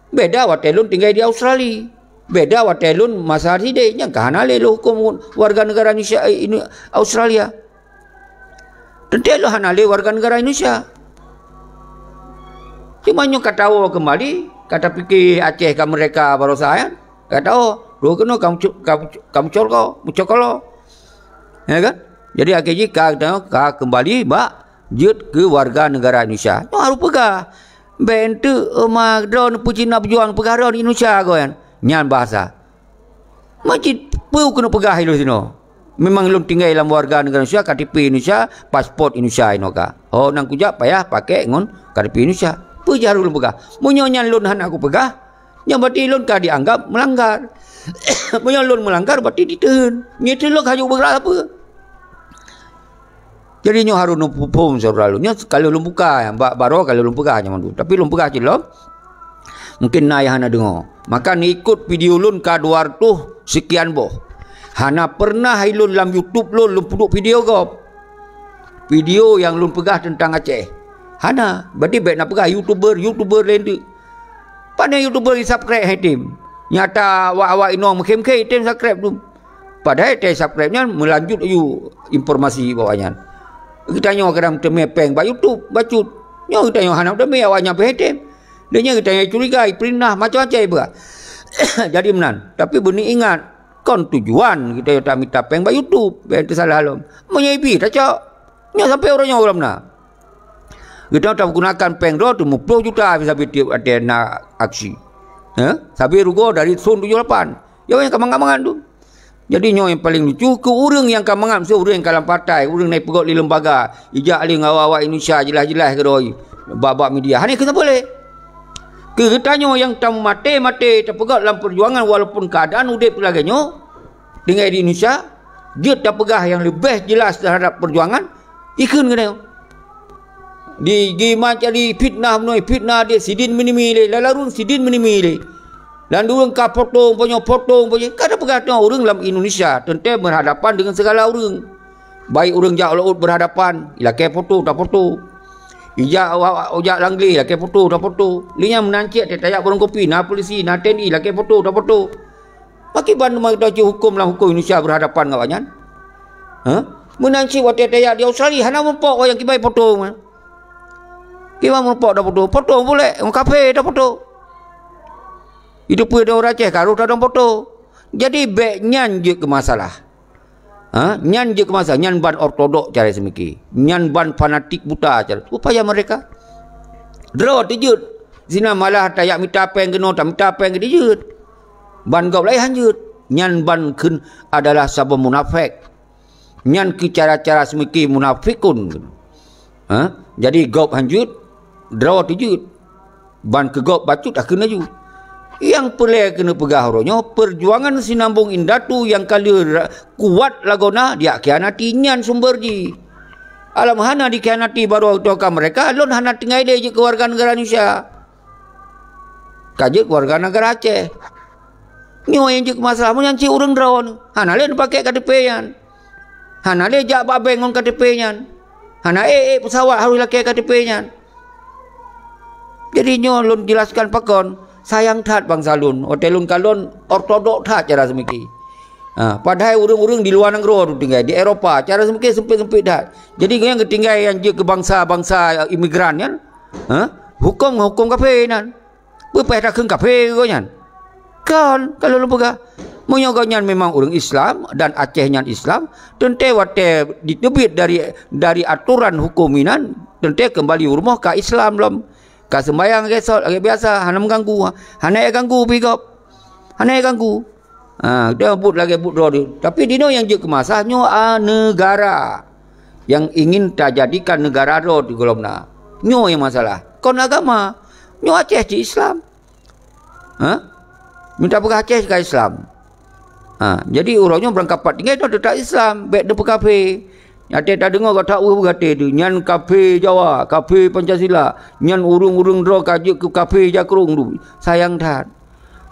Beda watée lôn tinggai di Australia. Beda watée lôn masa sideh, nyang ka hana lé lôn hukum warga negara Indonesia, eh, Indo-, Australia. Teuntée lôn hana lé warga negara Indonesia. Cuma nyoe ka tawoe keumbali, ka tapike Aceh ka merdeka barosa nyan. Ka tawoe, lheueh keunoe ka meucu-, ka meucu-, ka meucol ko, meucokolo. Ya kan? Jadi, akhé jih ka, ka keumbali bak jeuet keu warga negara Indonesia. Nyoe harôh peugah. Bék enteuk, eh, ma droe neupeucina peujuang peugah droe Indonesia ko nyan. Nyan bahasa. Macit peue keuneuk peugah ilôn sinoe. Memang lôn tinggai lam warga negara Indonesia, K T P Indonesia, paspor Indonesia inoe ka. Ho nan kujak payah pakai ngon K T P Indonesia. Peue jih harôh lôn peugah? Meunyoe nyan lôn hana kupeugah, nyan berarti lôn ka dianggap melanggar. Meunyoe lôn melanggar, berarti diteun. Nyan lôn ka hana beugerak sapeue. Jadi nyoe harôh neuphom syedara lôn. Nyoe ka lheueh lôn buka, bak baroe ka lheueh lôn peugah nyoe mandum. Tapi lôn peugah cit lom. Mungkin na nyang hana deungoe. Maka neuikot video lôn ka dua ratus sekian boh. Hana pernah ilôn lam YouTube lôn, lôn peuduek video gob. Video nyang lôn peugah teuntang Aceh. Hana. Berarti bék na peugah YouTuber, YouTuber laén teuk. Pane YouTuber jisubscribe hai tem. Nyata awak-awak inong meukhém-khém tem subscribe tu. Padahai teu subscribe nyan meulanjut laju informasi bak awak nyan. Geutanyoe kadang teumé péng bak YouTube, bacut. Nyoe geutanyoe hana teumé awak nyan pih tem. Dan nyan geutanyoe curiga, ipeurinah macam-macam ibuat. Jadi meunan. Tapi beuni ingat, kon tujuan geutanyoe tamita péng bak YouTube. Bék teusalah lom. Meunyoe ibi tacok. Nyoe sampai uroe nyoe lom na. Geutanyoe tagunakan péng droe tu meuplôh juta sabe tiep watée na aksi. Eh? Sabe rugoe dari thon tujoh lapan. Ya, nyang ka mangat-mangat tu. Jadi nyoe nyang paleng lucu keu ureuëng nyang ka mangat, meusti ureuëng nyang ka lam partai, ureuëng na ipeugét lé lembaga, ijak lé ngon awak-awak Indonesia jeulaih-jeulaih keudroe bak-bak media. Hana keu sapeue lé. Keu geutanyoe nyang tameumaté-maté tapeugét lam peujuangan walaupun keuadaan udeb lagée nyoe, tinggai di Indonesia, jeuet tapeugah nyang leubeh jeulaih teuhadab peujuangan, ikheun keunoe. Di, di ma jadi fitnah meunoe, fitnah di sidin meunimi lé, lam lalu sidin meunimi lé. Lam dua ka potong, punyoe potong, punyoe. Ka tapeugah teuma ureuëng lam Indonesia, teuntée berhadapan dengan segala ureuëng. Baik ureuëng jak laôt berhadapan, ilakée foto, tafoto. Ijak awak, ijak langglé, ilakée foto, tafoto. Lé nyan meunan cit, tajak warong kopi, na polisi, na T N I, ilakée foto, tafoto. Pakriban teuma geutanyoe cit huköm lam huköm Indonesia berhadapan ngon awak nyan? Ha? Meunan cit watée tajak di Australia, hana meurumpok awak nyan kiban foto nyan. Kiban meurumpok tafoto, foto bulek, ngon kafé tafoto. Itu peue di ureuëng Aceh ka rôh tadong foto. Jadi bék nyan jeuet keu masalah. Ha? Nyan jeuet keu masalah, nyan ban ortodok cara seumiké. Nyan ban fanatik buta cara. Upaya mereka. Droe teujeuet. Sinan malah tajak mita péng keunoe, tamita péng keu teujeuet. Ban gob laén hanjeuet. Nyan ban kheun adalah saboh munafék. Nyan keu cara-cara seumiké munafikun. Ha? Jadi gob hanjeuet, droe teujeuet. Ban keu gob bacut akheun laju. Nyang peureulée keuneuk peugah uroe nyoe, peujuangan sinambong indatu nyang ka lheueh ra-, kuat lagoena dikhianati nyan sumber jih. Alam hana dikhianati baroe teuka mereka, lôn hana tinggai lé jeuet keu warga negara Indonesia. Ka jeuet keu warga negara Aceh. Nyoe nyang jeuet keu masalah, meunyan cit ureuëng droe, hana lé neupaké K T P nyan. Hana lé jak bak bank ngon K T P nyan. Hana ék-ék peusawat harôh lakée K T P nyan. Jadi nyoe lôn jelaskan pakon, sayang that bansa lôn. Watée lôn kalon ortodok that cara seumiki. Ha, padahai ureuëng-ureuëng di luwa nanggroe tu tinggai, di Eropa, cara seumiki seumpit-seumpit that. Jadi nyang geutinggai nyang jeuet keu bansa-bansa imigran nyan, ha, huköm ngon huköm kafé nyan. Peue payah takheun kafé gobnyan? Kon, ka lôn peugah. Meunyoe gobnyan memang ureuëng Islam dan Aceh nyan Islam, teuntée watée jiteubiet dari, dari atoran huköm inan, teuntée keumbali u rumoh ka Islam lom. Ka seumbahyang lagée sot, lagée biasa, hana meuganggu. Hana ék ganggu pih gob. Hana ék ganggu. Ha, dia buet lagée buet droe tu. Tapi dinoe nyang jeuet keu masalah nyoe, a, negara nyang ingin tajadikan negara droe di gohlom na. Nyoe nyang masalah. Kon agama. Nyoe Aceh cit Islam. Ha? Mita peugah Aceh ka Islam. Ha, jadi uroe nyoe beurangkapat tinggai nyoe teutap Islam, bék neupeukafé. Watée tadeungoe gata ureuëng beugate tu, nyan kafé Jawa, kafé Pancasila, nyan ureuëng-ureuëng droe ka jeuet keu kafé jakrong tu. Sayang that.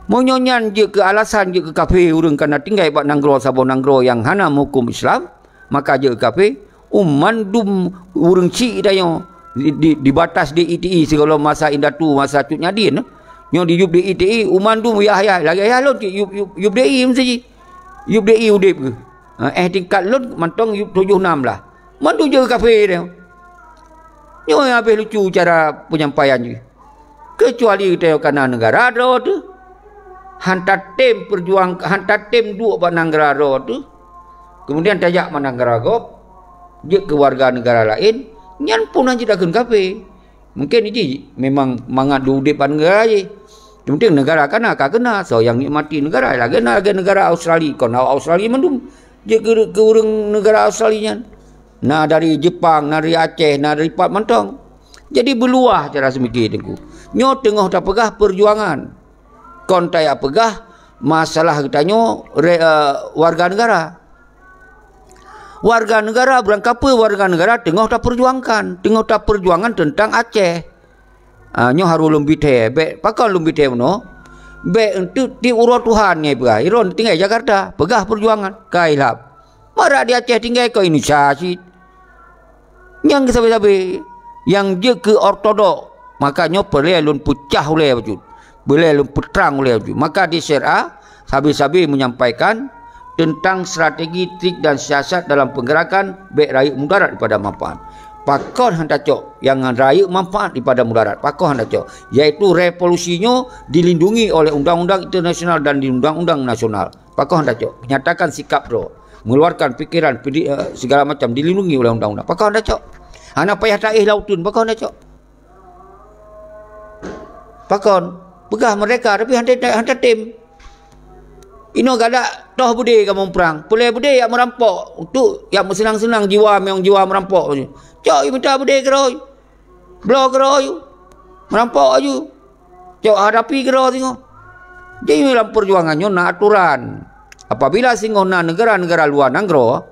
Meunyoe nyan jeuet keu alasan jeuet keu kafé ureuëng kana tinggai bak nanggroe saboh nanggroe nyang hana meuhuköm Islam, maka jeuet keu kafé, u mandum ureuëng chik tanyoe di, di, di batas di I T I sigohlom masa indatu, masa Cut Nyak Dhien. Nyoe di yub di I T I, u mandum yah-yah, lagée yah lôn cit yub, yub, yub di I meusti jih. Yub di I udeb geuh. Ha, éh tingkat lôn mantong yub tujoh nam lah. Mandum jeuet keu kafé tanyoe. Nyoe habéh lucu cara penyampaian jih. Keucuali geutanyoe kana neugara droe teuh, han tatem peujuang, han tatem duek bak nanggroe droe teuh, keumudian tajak bak nanggroe gob, jeuet keu warga neugara laén, nyan pun han jeuet takheun kafé. Mungken jih memang mangat udeb bak neugara jih. Yang penting neugara kana ka keuna, soe nyang nikmati neugara, lagée na lagée neugara Australia, kon awak Australia mandum jeuet keu, keu ureuëng neugara Australia nyan. Na dari Jepang, na dari Aceh, na dari pat mantong. Jadi beuluwah cara seumike Teungku. Nyoe teungoh tapeugah peujuangan. Kon tajak peugah masalah geutanyoe re-, eh, warga negara. Warga negara, beurangkapeue warga negara teungoh tapeujuangkan, teungoh tapeujuangkan teuntang Aceh. Ah, nyoe harôh lôn bithée, bék pakon lôn bithée bunoe. Bék eunteuk tieb uroe Tuhan ngai peugah, droe tinggai Jakarta, peugah peujuangan, ka ilab. Marak di Aceh tinggai kon Indonesia cit. Nyang sabe-sabe, nyang jeuet keu ortodok, maka nyoe peureulée lôn peucah ulée bacut. Peureulée lôn peutrang ulée bacut. Maka di S R A, sabe-sabe menyampaikan tentang strategi, trik dan siasat dalam penggerakan bék rayeuk mudarat daripada manfaat. Pakon han tacok nyang rayeuk manfaat daripada mudarat? Pakon han tacok? Yaitu revolusi nyoe dilindungi oleh undang-undang internasional dan di undang-undang nasional. Pakon han tacok? Menyatakan sikap droe, mengeluarkan pikiran, pedi-, eh, segala macam dilindungi oleh undang-undang. Pakon han tacok? Hana payah taéh lauteun, pakon han tacok? Pakon? Peugah merdeka, tapi han ta-, han tatem. Inoe galak toh beudé kamoe muprang. Peureulée beudé jak meurampok, untuk jak meuseunang-seunang jiwa, meunyoe jiwa meurampok. Cok, mita beudé keudroe. Bloe keudroe. Meurampok aju. Cok, hadapi keudroe singoh. Jadi, lam peujuangan nyoe na atoran. Apabila singoh na neugara-neugara luwa nanggroe,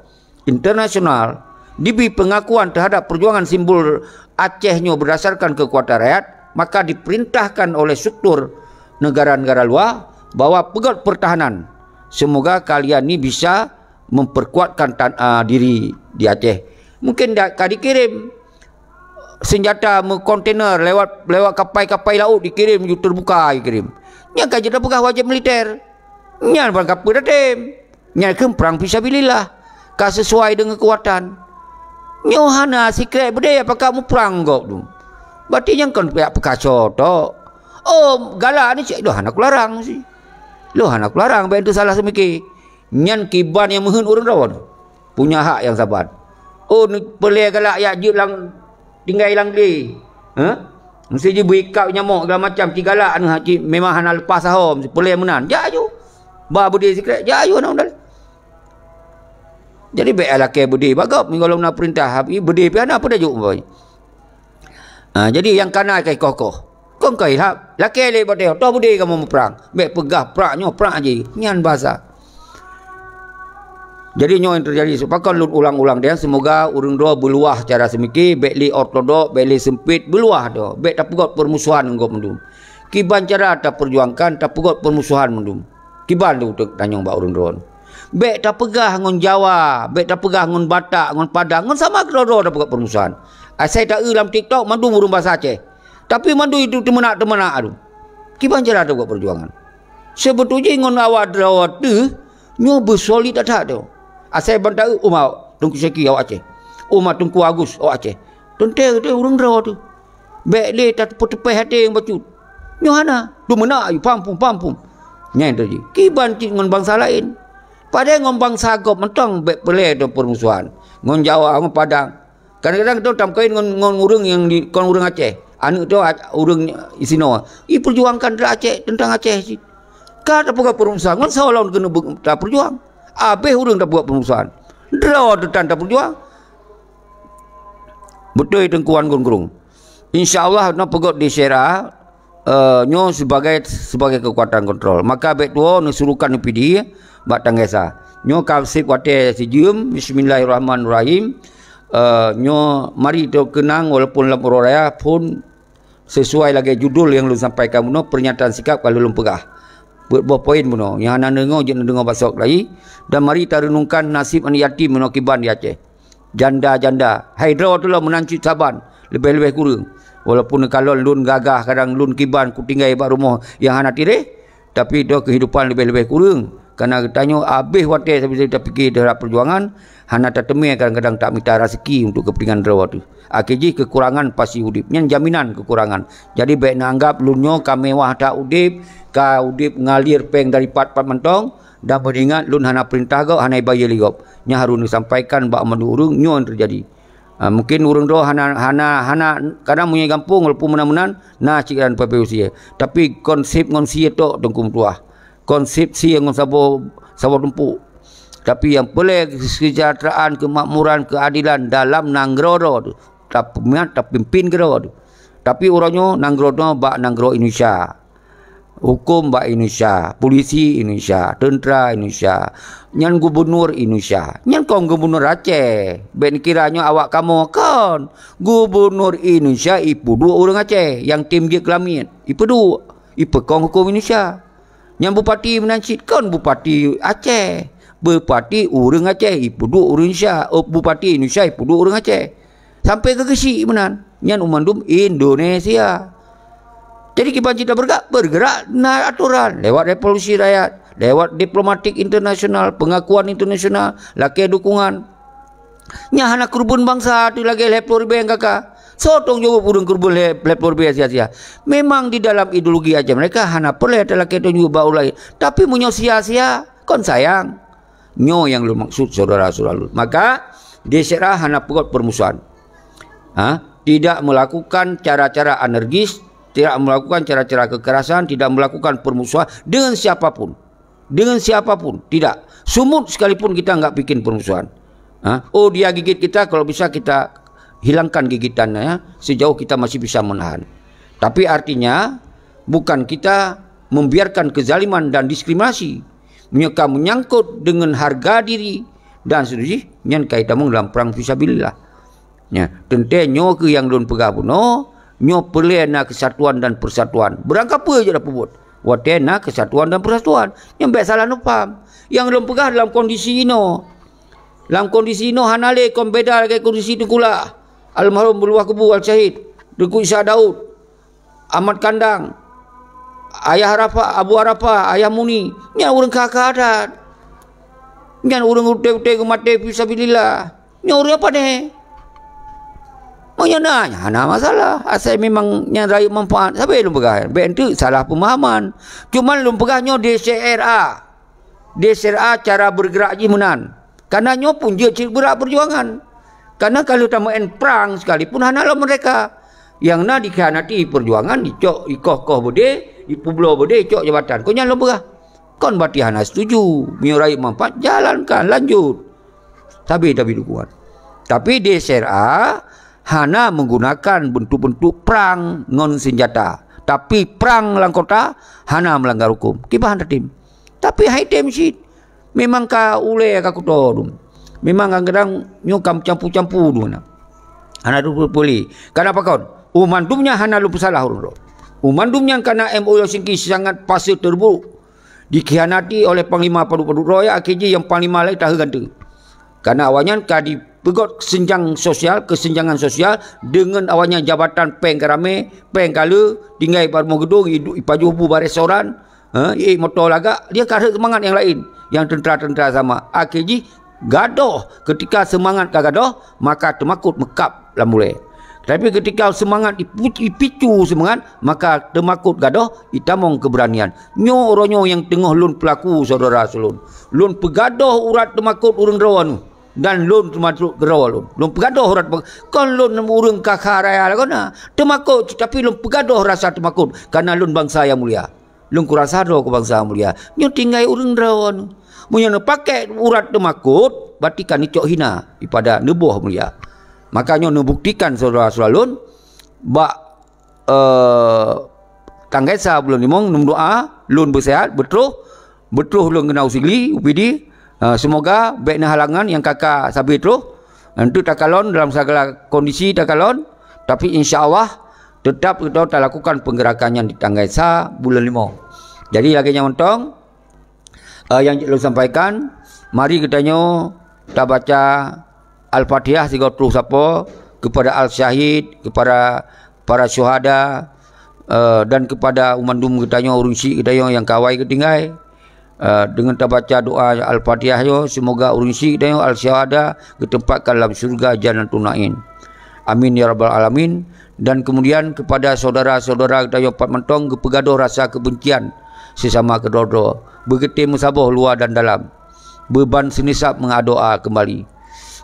internasional, dibri peungakuan teuhadap peujuangan simbol Aceh nyoe beurdasarkan keukuatan rakyat, maka dipeurintahkan oleh struktur neugara-neugara luwa bahwa peugét peurtahanan. Seumoga kalian ni bisa memperkuatkan tan-, a, diri di Aceh. Mungken da-, ka dikirém seunjata meukontainer lewat, lewat kapai-kapai laôt dikirém, ju teubuka jikirém. Nyan ka jeuet tapeugah wajéb militer. Nyan ban kapeue tatem. Nyan keuh prang fisabilillah, ka sisuai deungon keukuatan. Nyoe hana sikrék beudé apakah muprang gob tu. Berarti nyan kon pihak peukaso tok. Oh, galak ni cit, lôn hana kularang si. Lôn hana kularang, bék teusalah seumike. Nyan kiban nyang meuheuet ureuëng droe. Punya hak nyang saban. Oh, ni peureulée galak jak jeuet lam tinggai lam glé. Ha? Meusti jibri kab nyamok segala macam, ci galak aneuëk hak ci memang hana leupah saho, meusti peureulée meunan. Jak aju. Ba beudé sikrék, jak aju aneuk muda. Jadi bék lakée beudé bak gob, meunyoe gohlom na peurintah, tapi beudé pih hana peue tajok umpamanya. Ha, jadi nyang kana ka ikoh-koh. Kon ka ilhab, lakée lé bak teuh, toh beudé kamoe muprang. Bék peugah prak nyoe, prak jih. Nyan basa. Jadi nyoe nyang teujadi, seupakon lôn ulang-ulang deh, seumoga ureuëng droe beuluwah cara seumike, bék lé ortodok, bék lé seumpet, beuluwah droe, bék tapeugét peurmusohan ngon gob mandum. Kiban cara tapeujuangkan, tapeugét peurmusohan mandum. Kiban lôn tanyong bak ureuëng droe. Bék tapeugah ngon Jawa, bék tapeugah ngon Batak, ngon Padang, ngon sama keudroe-droe tapeugah peurmusuhan. Asai ta-eu lam TikTok mandum ureuëng bansa Aceh. Tapi mandum itu teumeunak-teumeunak adu. Kiban cara tapeugah peujuangan. Seubeutôi jih ngon awak droe teuh nyoe beusolid that-that tu. Asai ban ta-eu uma Teungku Syeki awak Aceh. Uma Teungku Agus awak Aceh. Teuntée teuh ureuëng droe teuh. Bék lé tapeuteupéh até nyang bacut. Nyoe hana. Teumeunak aju pampum-pampum. Nyan teuh jih. Kiban cit ngon bansa laén. Padahai ngon bansa gob mantong bék peureulée tapeurmusuhan. Ngon Jawa, ngon Padang. Kadang-kadang tu tameukawen ngon, ngon ureuëng nyang di, kon ureuëng Aceh. Aneuëk tu a-, ureuëng isinoe. Iperjuangkan dra Aceh, teuntang Aceh cit. Ka tapeugah peurmusuhan, ngon soe lom keuneuk be-, tapeujuang. Abéh ureuëng tapeugah peurmusuhan. Droe teuh tan tapeujuang. Beutôi Teungku Wan Gun Krung. Insya Allah na peugét di Syera, eh, nyoe sebagai, sebagai kekuatan kontrol. Maka bék tuwoe neusuruhkan neupidi bak tanggai sa. Nyoe ka seb watée sijeuem, bismillahirrahmanirrahim. Eh, nyoe mari teukeunang walaupun lam uroe raya phon sesuai lagée judul nyang lôn sampaikan bunoe, pernyataan sikap ka lôn peugah. Peuet boh poin bunoe, nyang hana neudeungoe jeuet neudeungoe bak soe keulayi, dan mari tareunungkan naseb aneuk yatim bunoe kiban di Aceh. Janda-janda. Hai droe teuh lom meunan cit saban, leubeh-leubeh kureueng. Walaupun neukalon lôn gagah kadang lôn kiban kutinggai bak rumoh nyang hana tireh, tapi droe keuhidupan leubeh-leubeh kureueng. Kareuna geutanyoe abéh watée sabe-sabe tapike teuhadap peujuangan, hana tateumé kadang-kadang tamita raseuki untuk keupeuntengan droe teuh. Akhé jih keukurangan pasti udeb. Nyan jaminan keukurangan. Jadi bék neuanggab lôn nyoe ka mewah that udeb, ka udeb ngalir péng dari pat-pat mantong, dan meuingat lôn hana peurintah gob, hana ibayeue lé gob. Nyan harôh neusampaikan bak mandum ureuëng nyoe nyang teujadi. Ha, mungkin ureuëng droe hana, hana, hana, kadang meunyoe gampông walaupun meunan-meunan na cit dan pape usie. Tapi konsep ngon sie tok Teungku meutuah. Konsep sie ngon saboh, saboh tumpuk. Tapi nyang peureulée kesejahteraan, kemakmuran, keadilan dalam nanggroe droe teuh. Tapeumiat, tapimpin keudroe teuh. Tapi uroe nyoe nanggroe droe bak nanggroe Indonesia. Huköm bak Indonesia, polisi Indonesia, teuntra Indonesia, nyan gubunur Indonesia. Nyan kon gubunur Aceh. Bék neukira nyoe awak kamoe, kon. Gubunur Indonesia ipeuduek ureuëng Aceh nyang tem jeuet keu lamiet. Ipeuduek, ipeukong huköm Indonesia. Nyan bupati meunan cit kon bupati Aceh. Bupati ureuëng Aceh ipeuduek ureuëng Indonesia. Oh, bupati Indonesia ipeuduek ureuëng Aceh. Sampai keu Geuchik meunan. Nyan mandum Indonesia. Jadi kiban cit tabeureugerak, beureugerak na atoran lewat revolusi rakyat, lewat diplomatik internasional, pengakuan internasional, lakée dukungan. Nyan hana keureubeuen bansa teuh lagée lhée ploh ribée nyang ka ka. Soe tanggung jaweueb ureuëng keureubeuen lhée, lhée ploh ribée sia-sia? Memang di dalam ideologi Aceh Merdeka hana peureulée talakée tanggung jaweueb bak ureuëng laén. Tapi meunyoe sia-sia, kon sayang. Nyoe nyang lôn maksud, syedara-syedara lôn. Maka, di Syera hana peugét peurmusuhan. Ha? Tidak melakukan cara-cara anergis, tidak melakukan cara-cara kekerasan, tidak melakukan permusuhan dengan siapapun. Dengan siapapun, tidak. Semut sekalipun kita enggak bikin permusuhan. Ha? Oh, dia gigit kita, kalau bisa kita hilangkan gigitannya, ya, sejauh kita masih bisa menahan. Tapi artinya, bukan kita membiarkan kezaliman dan diskriminasi. Meunyoe ka meunyangkot deungon hareuga diri dan seterusjih, nyan ka itamong lam prang fisabilillah. Nya, teuntée nyoe keuh nyang lôn peugah bunoe, nyoe peureulée na keusatuan dan persatuan. Beurangkapeue jeuet tapeubuet watée na keusatuan dan persatuan. Nyan bék salah neupaham. Nyang lôn peugah dalam kondisi inoe. Lam kondisi inoe hana lé kon beda lagée kondisi teukulak almarhum Beuluwah Kubu Al-Syahid Teungku Ishak Daud, Ahmad Kandang, Ayah Arafah, Abu Arafah, Ayah Muni. Nyan ureuëng kha-kha that. Nyan ureuëng uté-uté geumaté fisabilillah. Nyan ureuëng apa deh? Meunyoe na, nyan hana masalah. Asai memang nyan rayeuk manfaat. Sabe lôn peugah, bék enteuk salah peumahaman. Cuman lôn peugah nyoe di Syera. Di Syera cara beureugerak jih meunan. Kareuna nyoe pun jeuet cit beureugerak peujuangan. Kareuna ka lheueh tameu'en prang sekalipun hana lom meurdeka. Nyang na dikhianati peujuangan, icok, ikoh-koh beudé, ipeubloe beudé, icok jabatan. Kon nyan lôn peugah. Kon berarti hana setuju. Meunyoe rayeuk manfaat, jalankan, lanjut. Sabe tabri dukungan. Tapi di Syera hana menggunakan bentuk-bentuk prang ngon senjata. Tapi prang lam kota hana melanggar hukum. Kiban tatem. Tapi hai tem cit. Memang ka ulée ka kuto dum. Memang kadang-kadang nyoe ka meucampu-campu dum na. Hana teupeue-peue lé. Kana pakon? Oh, mandum nyan hana lôn peusalah ureuëng droe. Oh, mandum nyan kana M O U Helsinki sangat fase terburuk. dikhianati oleh panglima padub-padub droe, akhé jih nyang panglima laén tahe gante. Karena awaknyan ka dipeugöt senjang sosial, kesenjangan sosial, deungon awaknyan jabatan péng ka ramé, péng ka le, tinggai bak rumoh geudong, idu-, ipajoh bu bak restoran, ha, iék moto lagak, dia ka rhot seumangat nyang laén, nyang teuntra-teuntra sama. Akhé jih gadoh, ketika seumangat ka gadoh, maka teumakot meukab lam ulée. Tapi ketika seumangat ipu-, ipicu seumangat, maka teumakot gadoh, itamong keubeuranian. Nyoe uroe nyoe nyang teungoh lôn peulaku, syedara lôn. Lôn peugadoh urat teumakot ureuëng droe nyoe, dan lôn teumasok keudroe lôn. Lôn peugadoh urat teumakot, kon lôn ureuëng ka kha raya lagoena. Teumakot, tapi lôn peugadoh rasa teumakot, karena lôn bansa nyang mulia. Lôn kurasa droe keu bansa mulia. Nyoe tinggai ureuëng droe nyoe. Meunyoe neupakék urat teumakot, berarti ka neucok hina daripada neuboh mulia. Maka nyoe neubuktikan syedara-syedara lôn, bak, eh, tanggai sa buleuen limong, neumeudoa, lôn beuseuhat, beutroh, beutroh lôn keunoe u Sigli, u Pidie. Eh, seumoga bék na halangan nyang ka-ka sabe troh. Enteuk takalon dalam segala kondisi takalon, tapi insya Allah teutap geutanyoe talakukan peungeurakan nyan di tanggai sa buleuen limong. Jadi lagée nyan mantong, eh, nyang jeuet lôn sampaikan, mari geutanyoe tabaca Al-Fatihah sigoe troh sapo kepada al-syahid, kepada para syuhada, eh, dan kepada umandum geutanyoe, ureuëng syik geutanyoe nyang ka awai geutinggai. Eh, deungon tabaca doa Al-Fatihah nyoe, seumoga ureuëng syik geutanyoe al-syuhada geuteumpatkan lam syeuruga Jannatun Naim. Amin ya rabbal alamin. Dan kemudian kepada syedara-syedara geutanyoe pat mantong geupeugadoh rasa keubencian sesama keudroe-droe, beugeutem meusaboh luwa dan dalam, beuban seunisab meudoa keumbali.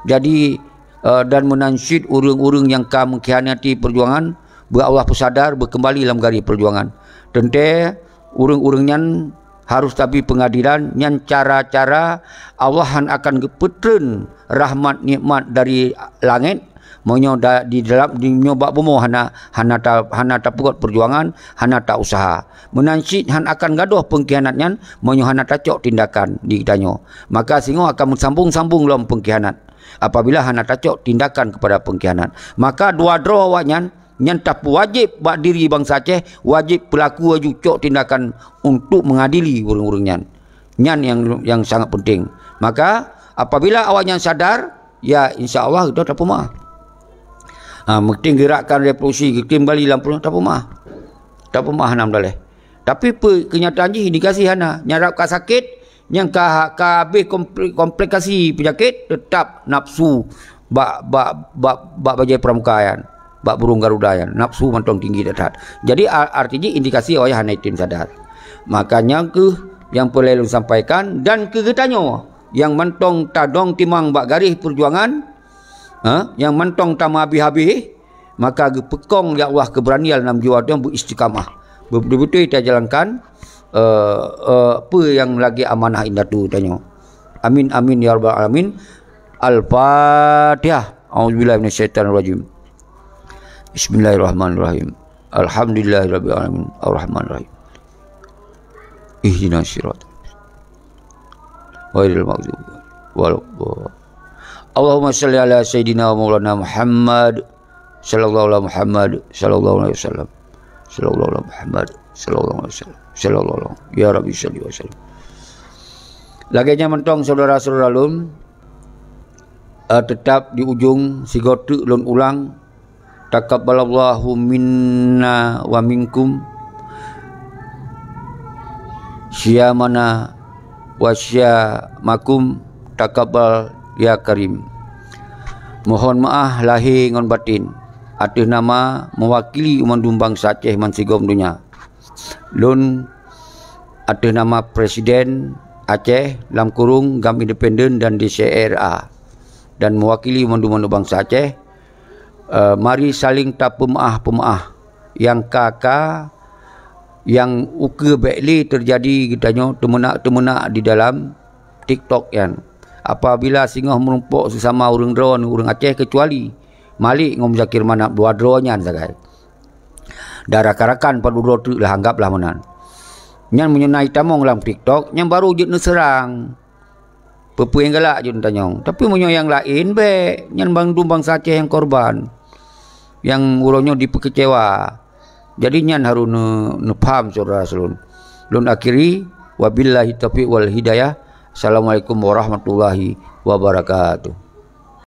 Jadi, eh, dan meunan cit ureuëng-ureuëng nyang ka meukhianati peujuangan, beu Allah peusadar, beukeumbali lam garéh peujuangan. Teuntée ureuëng-ureuëng nyan harôh tabi peungadilan, nyan cara-cara Allah hán akan geupeutreun rahmat nikmat dari langét, meunyoe da-, di dalam, di, meunyoe bak bumoe hana, hana ta-, hana tapeugét peujuangan, hana ta-useuha. Meunan cit hán akan gadôh peungkhianat nyan meunyoe hana tacok tindakan di geutanyoe. Maka singoh akan meusambong-sambong lom peungkhianat apabila hana tacok tindakan kepada peungkhianat. Maka dua droe awaknyan, nyan tapeuwajéb bak diri bansa Aceh, wajéb peulaku laju cok tindakan untuk mengadili ureuëng-ureuëng nyan. Nyan nyang, nyang sangat penting. Maka apabila awaknyan sadar, ya, insya Allah geutanyoe tapeumaah. Ha, meuting geurakkan revolusi, geutim bali lam pulo, tapeumaah. Tapeumaah nam daleh. Tapi peu-, keunyataan jih indikasi hana. Nyarap ka sakét, nyang ka, ka habéh kompli-, komplikasi peunyakét, teutap nafsu bak, bak, bak, bak bajée pramuka nyan, bak burung garuda nyan, nafsu mantong tinggi that-that. Jadi, a-, arti jih indikasi awaknyan hana item sadar. Maka nyan kheueh nyang peureulée lôn sampaikan, dan keu geutanyoe nyang mantong tadong timang bak garéh peujuangan, ha, nyang mantong tameuhabéh-habéh, maka geupeukong lé Allah keubeuranian lam jiwa tanyoe beuistiqamah. Beubeutôi-beutôi tajalankan, eh, eh, peue nyang lagée amanah indatu tanyoe. Amin, amin, ya rabbal alamin. Al-Fatihah. A'udzubillahi minasyaitonirrajim. Bismillahirrahmanirrahim. Alhamdulillahirabbil alamin. Arrahmanirrahim. Ihdinas siratal mustaqim. Ghairil maghdubi waladdallin. Allahumma shalli ala sayyidina wa maulana Muhammad, sallallahu ala Muhammad, sallallahu alaihi wasallam. Sallallahu ala Muhammad, sallallahu alaihi wasallam. Sallallahu ala, ya Rabbi shalli wa sallim. Lagée nyan mantong syedara-syedara lôn, eh, teutap di ujong sigoe teuk lôn ulang, taqabbalallahu minna wa minkum siyamana wa siyamakum taqabbal ya karim. Mohon maah lahé ngon baten ateueh nama meuwakili mandum bansa Aceh bansigom donya. Lôn ateueh nama Presiden Aceh lam kurong GAM Independen dan D C R A, dan meuwakili mandum-mandum bansa Aceh, eh, mari saléng tapeumaah-peumaah nyang ka-ka, nyang ukeue bék lé teujadi geutanyoe teumeunak-teumeunak di dalam TikTok nyan. Apabila singoh meurumpok seusama ureuëng droe ngon ureuëng Aceh, keucuali Malik ngon Muzakir Manaf, dua droe nyan sagai. Dan rakan-rakan padub droe teuk lah, anggaplah meunan. Nyan meunyoe na itamong lam TikTok, nyan barô jeuet neuseurang. Peue-peue nyang galak jeuet neutanyong. Tapi meunyoe nyang laén bék, nyan bandum bansa Aceh nyang korban. Nyang uroe nyoe dipeukeucewa. Jadi nyan harôh neu-, neupham syedara-syedara lôn. Lôn akhiri, Wabillahi taufiq wal hidayah. Assalamualaikum warahmatullahi wabarakatuh.